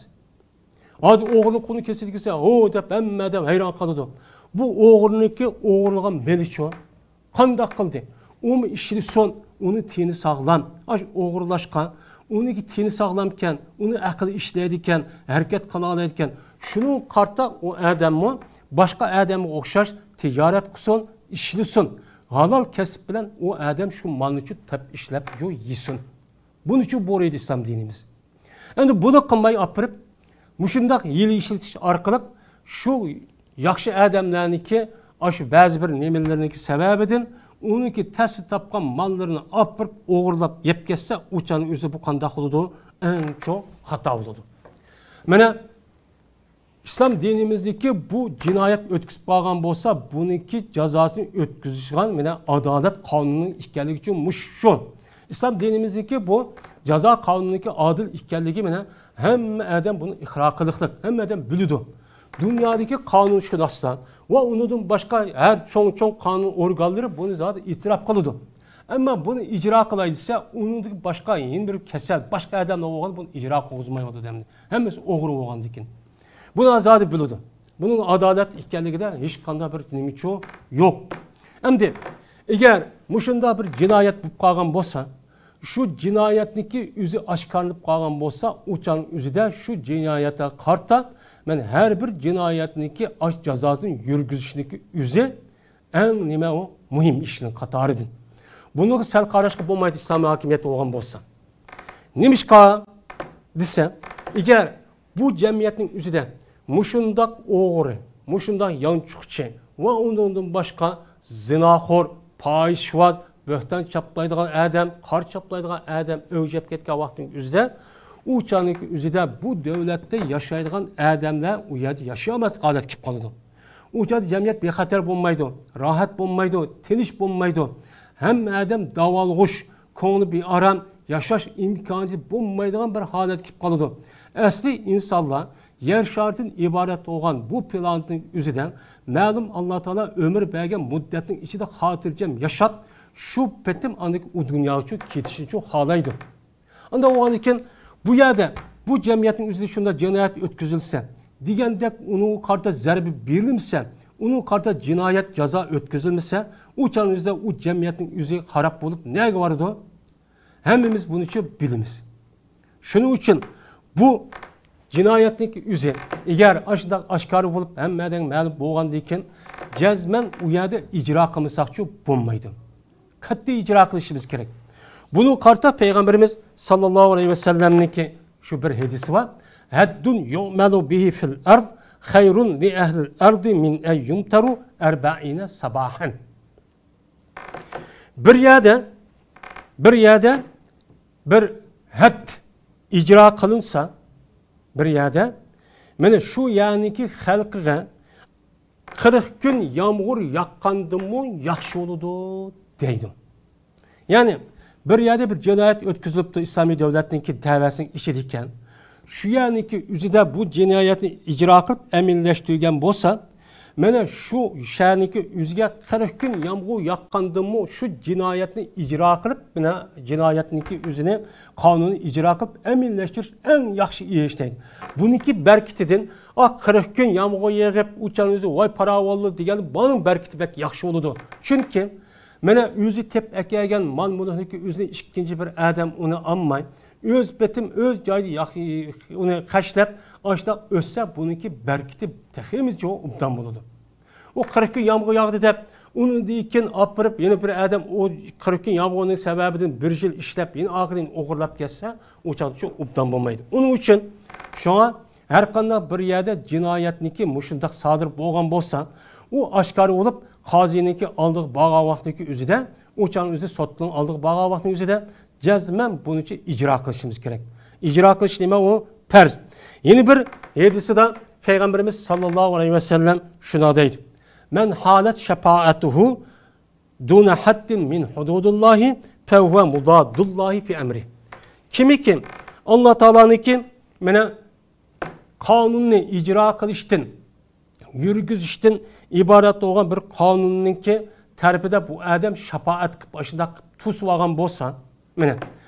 ھازىر ئوغرىنىڭ قولىنى كېسىدىكىسە، ھو دەپ ھەممە ئادەم ھەيران قالىدۇ. بۇ ئوغرىنىڭكى ئوغرىلىغان مېلىچۇ؟ قانداق قىلدى؟ ئۇمۇ ئىشلىسۇن، ئۇنى تېنى ساغلام. ئاش ئوغرىلاشقان، ئۇنىڭكى تېنى ساغلامكەن، ئۇنى ئەقلى ئىشلەيدىكەن، ھەرىكەت قىلالايدىكەن. شۇنىڭغا قارىتا ئۇ ئادەممۇ باشقا ئادەمگە ئوخشاش تىجارەت قىلسۇن، ئىشلىسۇن. ھالال كەسىپ بىلەن ئۇ ئادەم شۇ مالنىچۇ تاپ ئىشلەپ جۇ يېسۇن. بۇنىچۇ بۇيرۇيدۇ ئىسلام دىنىمىز. ئەمدى بۇنى قىلماي ئاپىرىپ، مۇشۇنداق ھىيلە ئىشلىتىش ئارقىلىق شۇ ياخشى ئادەملەرنىڭكى، ئاشۇ بەزى بىر نېمىلىرىنىڭكى سەۋەبىدىن ئۇنىڭكى تەستە تاپقان ماللىرىنى ئاپىرىپ ئوغرىلاپ يەپ كەتسە، ئۇ چاغنىڭ ئۆزىدە بۇ قانداق بولىدۇ؟ ئەڭ چوڭ خاتا بولىدۇ. مانا ئىسلام دىنىمىزدىكى بۇ جىنايەت ئۆتكۈزۈپ قالغان بولسا، بۇنىڭكى جازاسىنى ئۆتكۈزۈشىدىغان مانا ئادالەت قانۇنىنىڭ ئىكەنلىكى ئۈچۈن مۇشۇ. ئىسلام دىنىمىزدىكى بۇ جازا قانۇنىنىڭكى ئادىل ئىكەنلىكى مانا ھەممە ئادەم بۇنى ئىقرار قىلىقلىق، ھەممە ئادەم بىلىدۇ. دۇنيادىكى قانۇنشۇناسلار ۋە ئۇنىڭدىن باشقا ھەر چوڭ-چوڭ قانۇن ئورگانلىرى بۇنى زادى ئېتىراپ قىلىدۇ. ئەمما بۇنى ئىجرا قىلاي دېسە، ئۇنىڭدىن باشقا يەنە بىر كەسەل، باشقا ئادەملەر بولغان بۇنى ئىجرا قىلغۇزمايۋاتىدۇ ئەمدى. ھەممىسى ئوغرى بولغاندىكىن. بۇنى زادى بىلىدۇ. بۇنىڭ ئادالەت ئىكەنلىكىدە ھېچقانداق بىر نېمىچۇ يوق. ئەمدى ئەگەر مۇشۇنداق بىر جىنايەت بولۇپ قالغان بولسا، شۇ جىنايەتنىڭكى ئۆزى ئاشكارىلىنىپ قالغان بولسا، ئۇ چاغنىڭ ئۆزىدە شۇ جىنايەتكە قارىتا مەن ھەر بىر جىنايەتنىڭكى ئاش جازاسىنى يۈرگۈزۈشنىڭكى ئۆزى ئەڭ نېمە ئۇ مۇھىم ئىشنىڭ قاتارىدىن. بۇنىڭغا سەل قاراشقا بولمايدۇ، ئىسلامىي ھاكىمىيەت بولغان بولسا. نېمىشقا دېسە، ئەگەر بۇ جەمئىيەتنىڭ ئۆزىدە مۇشۇنداق ئوغرى، مۇشۇنداق يانچۇقچى ۋە ئۇنىڭدىن باشقا زىناخور، پاھىشىۋاز، بۆھتان چاپلايدىغان ئادەم، قارا چاپلايدىغان ئادەم ئۆلۈپ كەتكەن ۋاقىتنىڭ ئۆزىدە، ئۇ چاغنىڭكى ئۆزىدە بۇ دۆلەتتە ياشايدىغان ئادەملەر ئۇ يەردە ياشىيالماس ھالەتكە كېلىپ قالىدۇ. ئۇ چاغدا جەمئىيەت بىخەتەر بولمايدۇ، راھەت بولمايدۇ، تىنچ بولمايدۇ. ھەممە ئادەم داۋالغۇش، كۆڭلى بىئارام، ياشاش ئىمكانىيىتى بولمايدىغان بىر ھالەتكە كېلىپ قالىدۇ. ئەسلى ئىنسانلار يەر شارىدىن ئىبارەت بولغان بۇ پلانېتنىڭ ئۆزىدە مەلۇم ئاللا تائالا ئۆمۈر بەرگەن مۇددەتنىڭ ئىچىدە خاتىرجەم ياشاپ، شۇ پېتىم ئاندىن ئۇ دۇنياغا ئۆچۈپ كېتىشنى شۇ خالايدۇ. ئانداق بولغاندىن كېيىن بۇ يەردە، بۇ جەمئىيەتنىڭ ئۆزىدە شۇنداق جىنايەت ئۆتكۈزۈلسە، دېگەندەك ئۇنىڭغا قارىتا زەربە بېرىلمىسە، ئۇنىڭغا قارىتا جىنايەت جازا ئۆتكۈزۈلمىسە، ئۇ چاغنىڭ ئۆزىدە ئۇ جەمئىيەتنىڭ ئۆزى خاراب بولۇپ نەگە بارىدۇ؟ ھەممىمىز بۇنىچۇ بىلىمىز. شۇنىڭ ئۈچۈن بۇ جىنايەتنىڭ ئۆزى ئەگەر ئاشۇنداق ئاشكارا بولۇپ ھەممە ئادەمگە مەلۇم بولغاندىن كېيىن جەزمەن ئۇ يەردە ئىجرا قىلمىساقچۇ بولمايدۇ. قەتئىي ئىجرا قىلىشىمىز كېرەك. بۇنىڭغا قارىتا پەيغەمبىرىمىز ساللاللاھۇ ئەلەيھى ۋەسەللەمنىڭكى شۇ بىر ھەدىسى بار. ھەددۇن يۇئمەلۇ بىھى فىل ئەرد خەيرۇن لىئەھلىل ئەردى مىن ئەن يۇمتەرۇ ئەربەئىنە سەباھەن. بىر يەردە، بىر يەردە بىر ھەد ئىجرا قىلىنسا، بىر يەردە مانا شۇ يەرنىڭكى خەلقىگە قىرىق كۈن يامغۇر ياغقاندىمۇ ياخشى بولىدۇ دەيدۇ. يەنى بىر يەردە بىر جىنايەت ئۆتكۈزۈلۈپتۇ ئىسلامىي دۆلەتنىڭكى دەۋەسىنىڭ ئىچىدىكەن. شۇ يەرنىڭكى ئۆزىدە بۇ جىنايەتنى ئىجرا قىلىپ ئەمەلىيلەشتۈرگەن بولسا، مانا شۇ شەھەرنىڭكى ئۆزىگە قىرىق كۈن يامغۇر ياغقاندىمۇ شۇ جىنايەتنى ئىجرا قىلىپ، مانا جىنايەتنىڭكى ئۆزىنى قانۇننى ئىجرا قىلىپ ئەمەلىيلەشتۈرۈش ئەڭ ياخشى ئىش دەيدۇ. بۇنىڭكى بەرىكىتىدىن، ئا، قىرىق كۈن يامغۇر يېغىپ، ئۇ چاغنىڭ ئۆزى ۋاي پاراۋانلار دېگەن، بۇنىڭ بەرىكىتى بەك ياخشى بولىدۇ. چۈنكى مانا ئۆزى تېپىپ ئەكەلگەن مال مۈلۈكنىكى ئۆزىنى ئىككىنچى بىر ئادەم ئۇنى ئالماي، ئۆز پېتىم ئۆز جايىدا ياق-، ئۇنى خەجلەپ، ئاشۇنداق ئۆتسە، بۇنىڭكى بەرىكىتى تېخىمۇ ئوبدان بولىدۇ. ئۇ قىرىق كۈن يامغۇر ياغدى دەپ، ئۇنىڭدىن كېيىن ئاپىرىپ، يەنە بىر ئادەم ئۇ قىرىق كۈن يامغۇرنىڭ سەۋەبىدىن بىر يىل ئىشلەپ، يەنە ئاخىرىدىن ئوغرىلاپ كەتسە، ئۇ چاغدا شۇ ئوبدان بولمايدۇ. ئۇنىڭ ئۈچۈن شۇڭا ھەر قانداق بىر يەردە جىنايەتنىكى مۇشۇنداق سادىر بولغان بولسا، ئۇ ئاشكارا بولۇپ، قازىنىڭكى ئالدىغا بارغان ۋاقتىنىڭكى ئۆزىدە، ئۇ چاغنىڭ ئۆزى سوتنىڭ ئالدىغا بارغان ۋاقتىنىڭ ئۆزىدە جەزمەن بۇنىچە ئىجرا قىلىشىمىز كېرەك. ئىجرا قىلىش نېمە؟ ئۇ پەرز. يەنە بىر ھەدىسىدە پەيغەمبىرىمىز ساللاللاھۇ ئەلەيھى ۋەسەللەم شۇنداق دەيدۇ: مَنْ حَالَتْ شَفَاعَتُهُ دُونَ حَدٍّ مِنْ حُدُودِ اللَّهِ فَهُوَ مُضَادُّ اللَّهِ فِي أَمْرِهِ. كىمكى ئاللا تائالانىڭكى مانا قانۇننى ئىجرا قىلىشتىن، يۈرگۈزۈشتىن ئىبارەت بولغان بىر قانۇننىڭكى تەرىپىدە بۇ ئادەم شاپائەت قىلىپ، ئاشۇنداق قىلىپ توسۇۋالغان بولسا، مانا،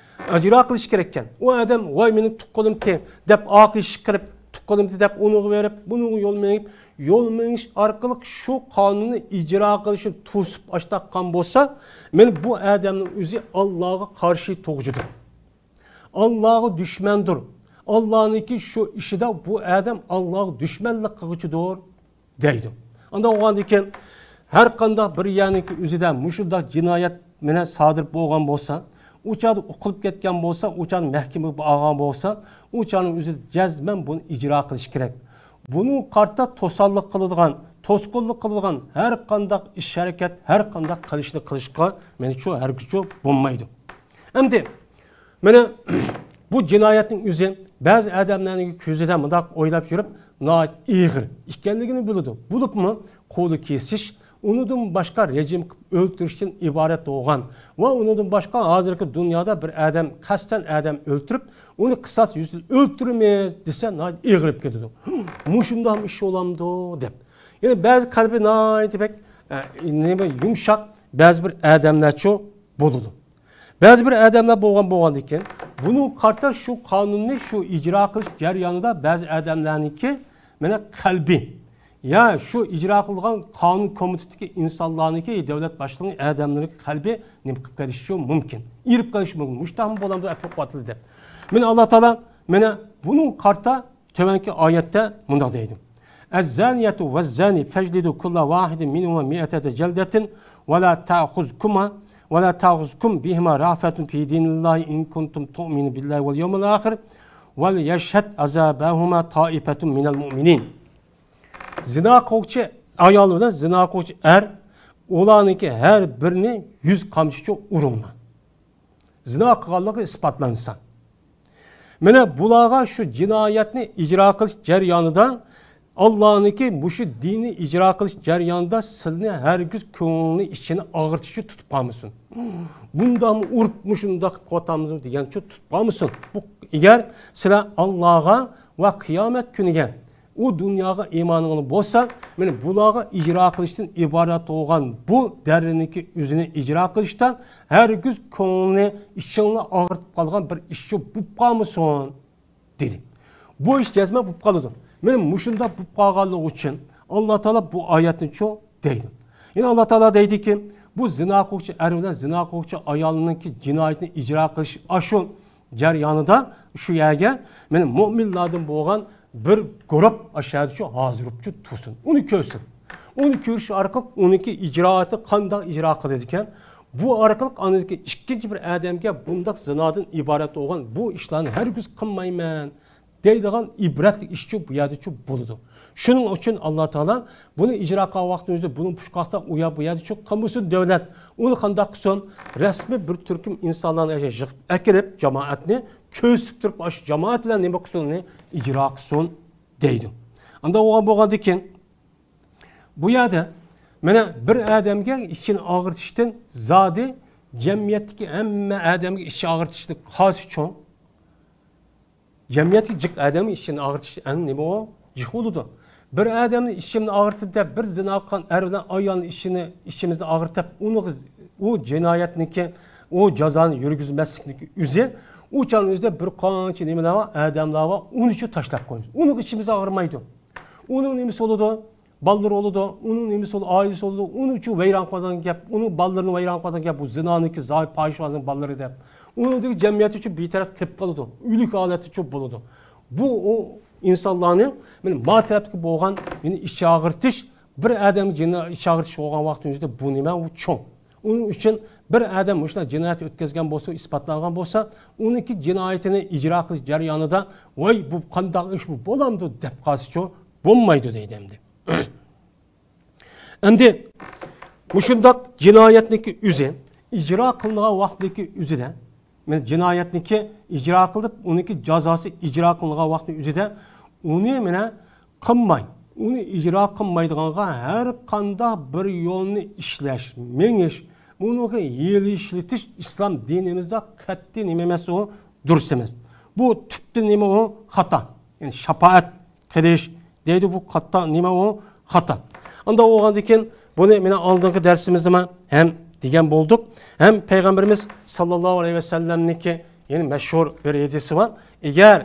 ئىجرا قىلىش كېرەككەن. ئۇ ئادەم، ۋاي، مېنىڭ تۇغقىنىمتى دەپ، ئاقىشىق قىلىپ، تۇغقىنىمتى دەپ، ئۇنىڭغا بېرىپ، بۇنىڭغا يول مېڭىپ، يول مېڭىش ئارقىلىق شۇ قانۇننى ئىجرا قىلىشنى توسۇپ ئاشتاققان بولسا، مانا بۇ ئادەمنىڭ ئۆزى ئاللاغا قارشى تۇغۇچىدۇر. ئاللاغا دۈشمەندۇر. ئاللانىڭكى شۇ ئىشىدا بۇ ئادەم ئاللاغا دۈشمەنلىك قىلغۇچىدۇر، دەيدۇ. ئانداق بولغاندىكىن، ھەر قانداق بىر يەرنىڭكى ئۆزىدە مۇشۇنداق جىنايەت مانا سادىر بولغان بولسا، ئۇ چاغدا ئۇقۇلۇپ كەتكەن بولسا، ئۇ چاغدا مەھكىمىگە بارغان بولسا، ئۇ چاغنىڭ ئۆزىدە جەزمەن بۇنى ئىجرا قىلىش كېرەك. بۇنىڭغا قارىتا توساللىق قىلىدىغان، توسقۇنلۇق قىلىدىغان ھەر قانداق ئىش-ھەرىكەت، ھەر قانداق قىلىشنى قىلىشقا مانا شۇ ھەرگىزچۇ بولمايدۇ. ئەمدى مانا بۇ جىنايەتنىڭ ئۆزى بەزى ئادەملەرنىڭ كۆزىدە مۇنداق ئويلاپ يۈرۈپ، ناھايىتى ئېغىر ئىكەنلىكىنى بىلىدۇ. بولۇپمۇ قولى كېسىش، ئۇنىڭدىن باشقا رەجىم قىلىپ ئۆلتۈرۈشتىن ئىبارەت بولغان ۋە ئۇنىڭدىن باشقا ھازىرقى دۇنيادا بىر ئادەم قەستەن ئادەم ئۆلتۈرۈپ، ئۇنى قىساس يۈزىسىدىن ئۆلتۈرىمىز دېسە، ناھايىتى ئېغىرىپ كېتىدۇ. مۇشۇنداقمۇ ئىش بولامدۇ دەپ. يەنى بەزى قەلبى ناھايىتى بەك، ئە، نېمە، يۇمشاق بەزى بىر ئادەملەرچۇ بولىدۇ. بەزى بىر ئادەملەر بولغان بولغاندىكىن، بۇنىڭغا قارىتا شۇ قانۇننى شۇ ئىجرا قىلىش جەريانىدا بەزى ئادەملەرنىڭكى مانا قەلبى، يا شۇ ئىجرا قىلىدىغان قانۇن كومىتېتىدىكى ئىنسانلارنىڭكى، دۆلەت باشلىقىنىڭ ئادەملىرىنىڭ قەلبى نېمە قىلىپ قېلىشى مۇمكىن، ئېرىپ قېلىشى مۇمكىن. مۇشۇنداقمۇ بولامدۇ، ئەپۇ قۇۋۋەتلى دەپ. مانا ئاللا تائالا مانا بۇنىڭغا قارىتا تۆۋەنكى ئايەتتە مۇنداق دەيدۇ: الزانية والزاني فاجلدوا كل واحد منهما مائة جلدة ولا تأخذكما، ولا تأخذكم بهما رأفة في دين الله إن كنتم تؤمنون بالله واليوم الآخر وليشهد عذابهما طائفة من المؤمنين. زىنا قىلغۇچى ئايال بىلەن زىنا قىلغۇچى ئەر، ئۇلارنىڭكى ھەر بىرىنى يۈز قامچىچە ئۇرۇڭلار. زىنا قىلغانلىقى ئىسپاتلانسا. مانا بۇلارغا شۇ جىنايەتنى ئىجرا قىلىش جەريانىدا، ئاللانىڭكى مۇشۇ دىننى ئىجرا قىلىش جەريانىدا سىلىنى ھەرگىز كۆڭلىنى ئىچىنى ئاغرىتىشى تۇتۇپ قالمىسۇن. بۇنداقمۇ ئۇرۇپ، مۇشۇنداق قىلىۋاتامدۇ دېگەنچۇ تۇتۇپ قالمىسۇن. بۇ، ئەگەر سىلەر ئاللاغا ۋە قىيامەت كۈنىگە، ئۇ دۇنياغا ئىمانىڭلار بولسا، مانا بۇلارغا ئىجرا قىلىشتىن ئىبارەت بولغان بۇ دەررىنىڭكى ئۆزىنى ئىجرا قىلىشتا ھەرگىز كۆڭلىنى، ئىچىڭلارنى ئاغرىتىپ قالغان بىر ئىشچۇ بولۇپ قالمىسۇن، دېدى. بۇ ئىش جەزمەن بولۇپ قالىدۇ. مانا مۇشۇنداق بولۇپ قالغانلىقى ئۈچۈن ئاللا تائالا بۇ ئايەتنىچۇ دەيدۇ. يەنە ئاللا تائالا دەيدىكى، بۇ زىنا قىلغۇچى ئەر بىلەن زىنا قىلغۇچى ئايالنىڭكى جىنايىتىنى ئىجرا قىلىش ئاشۇ جەريانىدا شۇ يەرگە مانا مۆمىنلاردىن بولغان بىر گۇرۇپ ئاشۇ يەردە شۇ ھازىر بولۇپ شۇ تۇرسۇن. ئۇنى كۆرسۇن. ئۇنى كۆرۈش ئارقىلىق ئۇنىڭكى ئىجرائاتى قانداق ئىجرا قىلىدىكەن، بۇ ئارقىلىق ئاندىن كېيىن ئىككىنچى بىر ئادەمگە بۇنداق زىنادىن ئىبارەت بولغان بۇ ئىشلارنى ھەرگىز قىلمايمەن دەيدىغان ئىبرەتلىك ئىشچۇ بۇ يەردىچۇ بولىدۇ. شۇنىڭ ئۈچۈن ئاللا تائالا بۇنى ئىجرا قىلغان ۋاقتىمىزدا بۇنى پۇشقاقتا ئۇ يا بۇ يەردىچۇ قىلمىسۇن دۆلەت. ئۇنى قانداق قىلسۇن؟ رەسمىي بىر تۈركۈم ئىنسانلارنى يىغىپ ئەكىرىپ، جامائەتنى كۆرسىتىپ تۇرۇپ، ئاشۇ جامائەت بىلەن نېمە قىلسۇن، ئۇنى ئىجرا قىلسۇن دەيدۇ. ئانداق بولغان، بولغاندىكىن، بۇ يەردە مانا بىر ئادەمگە ئىچىنى ئاغرىتىشتىن زادى جەمئىيەتتىكى ھەممە ئادەمگە ئىچ ئاغرىتىشنىڭ خاسى چوڭ. جەمئىيەتكە جىق ئادەمنىڭ ئىچىنى ئاغرىتىش ئەڭ نېمە ئۇ؟ جىق بولىدۇ. بىر ئادەمنىڭ ئىچىمنى ئاغرىتىپ دەپ، بىر زىنا قىلغان ئەر بىلەن ئايالنىڭ ئىچىنى، ئىچىمىزنى ئاغرىتىپ، ئۇنى، ئۇ جىنايەتنىكى، ئۇ جازانى يۈرگۈزمەسلىكنىڭكى ئۆزى، ئۇ چاغنىڭ ئۆزىدە بىر قانچە نېمىلەر بار، ئادەملەر بار، ئۇنى شۇ تاشلاپ قويىمىز. ئۇنىڭ ئىچىمىز ئاغرىمايدۇ. ئۇنىڭ نېمىسى بولىدۇ؟ بالىلىرى بولىدۇ، ئۇنىڭ نېمىسى بولىدۇ، ئائىلىسى بولىدۇ، ئۇنى ئۈچۈن ۋەيران قىلىدىغان گەپ، ئۇنىڭ بالىلىرىنى ۋەيران قىلىدىغان گەپ، بۇ زىنانىڭكى زاھىر پاھىشىۋازنىڭ بالىلىرى دەپ. ئۇنىڭدىكى جەمئىيەت ئۈچۈن بىتەرەپ قېلىپ قالىدۇ، ئۆلۈك ھالەتتە چۆپ بولىدۇ. بۇ ئۇ ئىنسانلارنىڭ مانا ما تەرەپتىكى بولغان، يەنى ئىچ ئاغرىتىش، بىر ئادەمنىڭ جېنىنى ئىچ ئاغرىتىش بولغان ۋاقىتنىڭ ئۆزىدە بۇ نېمە؟ ئۇ چوڭ. ئۇنىڭ ئۈچۈن بىر ئادەم مۇشۇنداق جىنايەت ئۆتكەزگەن بولسا، ئىسپاتلانغان بولسا، ئۇنىڭكى جىنايىتىنى ئىجرا قىلىش جەريانىدا، ۋاي، بۇ قانداق ئىش، بۇ بولامدۇ دەپ قالسىچۇ، بولمايدۇ دەيدۇ ئەمدى. ئەمدى مۇشۇنداق جىنايەتنىكى ئۆزى ئىجرا قىلىنغان ۋاقىتتىكى ئۆزىدە، مانا جىنايەتنىكى ئىجرا قىلىپ، ئۇنىڭكى جازاسى ئىجرا قىلىنغان ۋاقىتنىڭ ئۆزىدە ئۇنى مانا قىلماي، ئۇنى ئىجرا قىلمايدىغانغا ھەر قانداق بىر يولنى ئىشلەش، مېڭىش، ئۇنىڭغا ھىيلە ئىشلىتىش ئىسلام دىنىمىزدا قەتئىي نېمە ئەمەس، ئۇ دۇرۇس ئەمەس. بۇ تۈپتىن نېمە ئۇ؟ خاتا. يەنى شاپائەت قىلىش دەيدۇ، بۇ خاتا، نېمە ئۇ؟ خاتا. ئانداق بولغاندىن كېيىن بۇنى مانا ئالدىنقى دەرسىمىزدىمۇ ھەم دېگەن بولدۇق. ھەم پەيغەمبىرىمىز ساللاللاھۇ ئەلەيھى ۋەسەللەمنىڭكى يەنە مەشھۇر بىر ھەدىسى بار. ئەگەر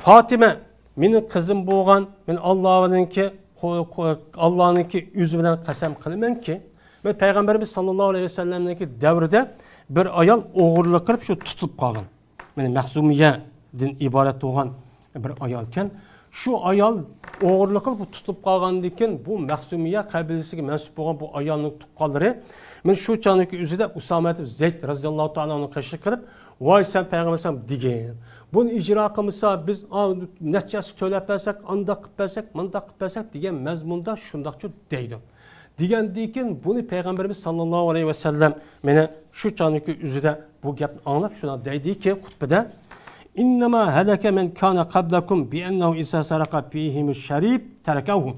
پاتىمە مېنىڭ قىزىم بولغان، مەن ئاللانىڭكى، قو-، قو-، ئاللانىڭكى ئۆزى بىلەن قەسەم قىلىمەنكى، مەن پەيغەمبىرىمىز ساللاللاھۇ ئەلەيھى ۋەسەللەمنىڭكى دەۋرىدە بىر ئايال ئوغرىلىق قىلىپ شۇ تۇتۇلۇپ قالغان. مانا مەخزۇمىيەدىن ئىبارەت بولغان بىر ئايالكەن. شۇ ئايال ئوغرىلىق قىلىپ تۇتۇلۇپ قالغاندىن كېيىن، بۇ مەخزۇمىيە قەبىلىسىگە مەنسۇپ بولغان بۇ ئايالنىڭ تۇغقانلىرى مانا شۇ چاغنىڭكى ئۆزىدە ئۇسامە ئىبن زەيد رەزىياللاھۇ تائالا ئەنھۇنىڭ قېشىغا كىرىپ، ۋاي، سەن پەيغەمبەر ئەلەيھىسسالام دېگىن، بۇنى ئىجرا قىلمىسا، بىز، ئا، نەچچە ھەسسە تۆلەپ بەرسەك، ئانداق قىلىپ بەرسەك، مانداق قىلىپ بەرسەك دېگەن مەزمۇندا شۇنداقچۇ دەيدۇ. دېگەندىن كېيىن بۇنى پەيغەمبىرىمىز ساللاللاھۇ ئەلەيھى ۋەسەللەم مانا شۇ چاغنىكى ئۆزىدە بۇ گەپنى ئاڭلاپ شۇنداق دەيدىكى خۇتبىدە، «إنما هلك من كان قبلكم بأنه إذا سرق فيهم الشريف تركوه.»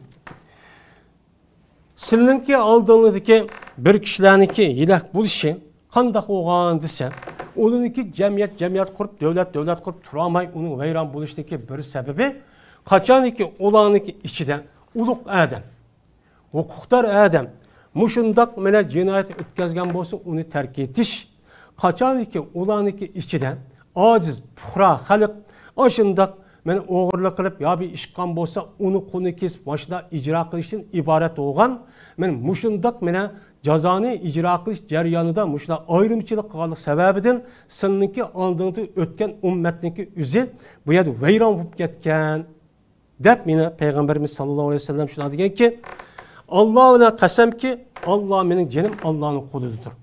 سىلىنىڭكى ئالدىڭلاردىكى بىر كىشىلەرنىڭكى ھېلاك بولۇشى قانداق بولغان دېسە، ئۇلارنىڭكى جەمئىيەت، جەمئىيەت قۇرۇپ، دەۋلەت، دەۋلەت قۇرۇپ تۇرالماي، ئۇنىڭ ۋەيران بولۇشىنىڭكى بىر سەۋەبى، قاچانكى ئۇلارنىڭكى ئىچىدە ئۇلۇغ ئادەم، ھوقۇقدار ئادەم مۇشۇنداق مانا جىنايەت ئۆتكەزگەن بولسا، ئۇنى تەرك ئېتىش. قاچانكى ئۇلارنىڭكى ئىچىدە ئاجىز، پۇقرا خەلق ئاشۇنداق مانا ئوغرىلىق قىلىپ يا بىر ئىش قىلغان بولسا، ئۇنى قولىنى كېسىپ ماشۇنداق ئىجرا قىلىشتىن ئىبارەت بولغان، مانا مۇشۇنداق مانا جازانى ئىجرا قىلىش جەريانىدا مۇشۇنداق ئايرىمچىلىق قىلغانلىق سەۋەبىدىن سىلىنىڭكى ئالدىڭدا ئۆتكەن ئۈممەتنىڭكى ئۆزى بۇ يەردە ۋەيران بولۇپ كەتكەن. دەپ مانا پەيغەمبىرىمىز ساللاللاھۇ ئەلەيھى ۋەسەللەم شۇنداق دېگەنكى، ئاللا بىلەن قەسەمكى، ئاللا مېنىڭ جېنىم ئاللانىڭ قولىدىدۇر.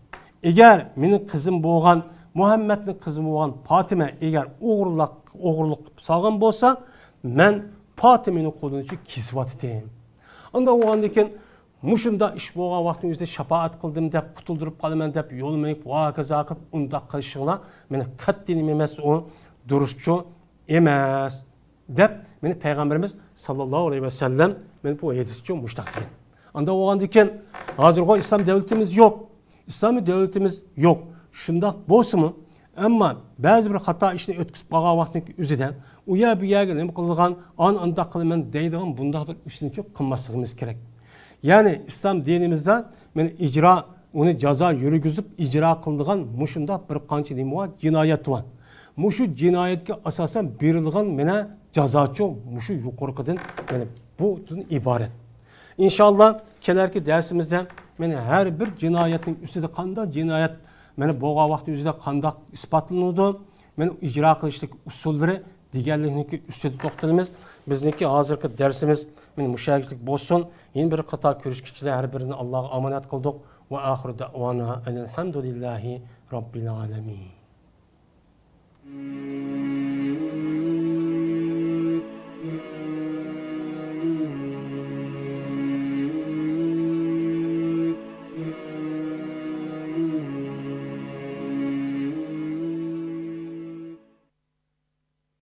ئەگەر مېنىڭ قىزىم بولغان، مۇھەممەدنىڭ قىزى بولغان پاتىمە ئەگەر ئوغرىلىق، ئوغرىلىق سالغان بولسا، مەن پاتىمىنىڭ قولىنى شۇ كېسىۋاتىتتىم. ئانداق بولغاندىن كېيىن، مۇشۇنداق ئىش بولغان ۋاقىتنىڭ ئۆزىدە شاپائەت قىلدىم دەپ، قۇتۇلدۇرۇپ قالىمەن دەپ يول مېڭىپ، ۋاكازا قىلىپ، ئۇنداق قىلىشىڭلار مانا قەتئىي نېمە ئەمەس، ئۇ دۇرۇسچۇ ئەمەس. دەپ، مانا پەيغەمبىرىمىز ساللاللاھۇ ئەلەيھى ۋەسەللەم مانا بۇ ھەدىسچۇ مۇشۇنداق دېگەن. ئانداق بولغاندىن كېيىن، ھازىرغۇ ئىسلام دۆلىتىمىز يوق. ئىسلامىي دۆلىتىمىز يوق. شۇنداق بولسىمۇ، ئەمما بەزى بىر خاتا ئىشنى ئۆتكۈزۈپ قالغان ۋاقىتنىڭ ئۆزىدە، ئۇ يەر بۇ يەرگە نېمە قىلىدىغان، ئان ئانداق قىلىمەن دەيدىغان بۇنداق بىر ئىشنىچۇ قىلماسلىقىمىز كېرەك. يەنى ئىسلام دىنىمىزدا مانا ئىجرا، ئۇنى جازا يۈرگۈزۈپ ئىجرا قىلىدىغان مۇشۇنداق بىر قانچە نېمە بار، جىنايەت بار. مۇشۇ جىنايەتكە ئاساسەن بېرىلغان مانا جازاچۇ مۇشۇ يۇقىرىقىدىن، مانا بۇدىن ئىبارەت. ئىنشاللا كېلەركى دەرسىمىزدە مانا ھەر بىر جىنايەتنىڭ ئۈستىدە قانداق جىنايەت، مانا بولغان ۋاقىتنىڭ ئۆزىدە قانداق ئىسپاتلىنىدۇ، مانا ئىجرا قىلىشلىق ئۇسۇللىرى دېگەنلىكنىڭكى ئۈستىدە توختىلىمىز. بىزنىڭكى ھازىرقى دەرسىمىز مانا مۇشۇ يەرلىك بولسۇن. يەنە بىر قاتار كۆرۈشكىچىلەر ھەر بىرىنى ئاللاغا ئامانەت قىلدۇق. ۋە ئاخىرۇ دەئۋانا ئەنىل ھەمدۇلىللاھى راببىل ئالەمىن.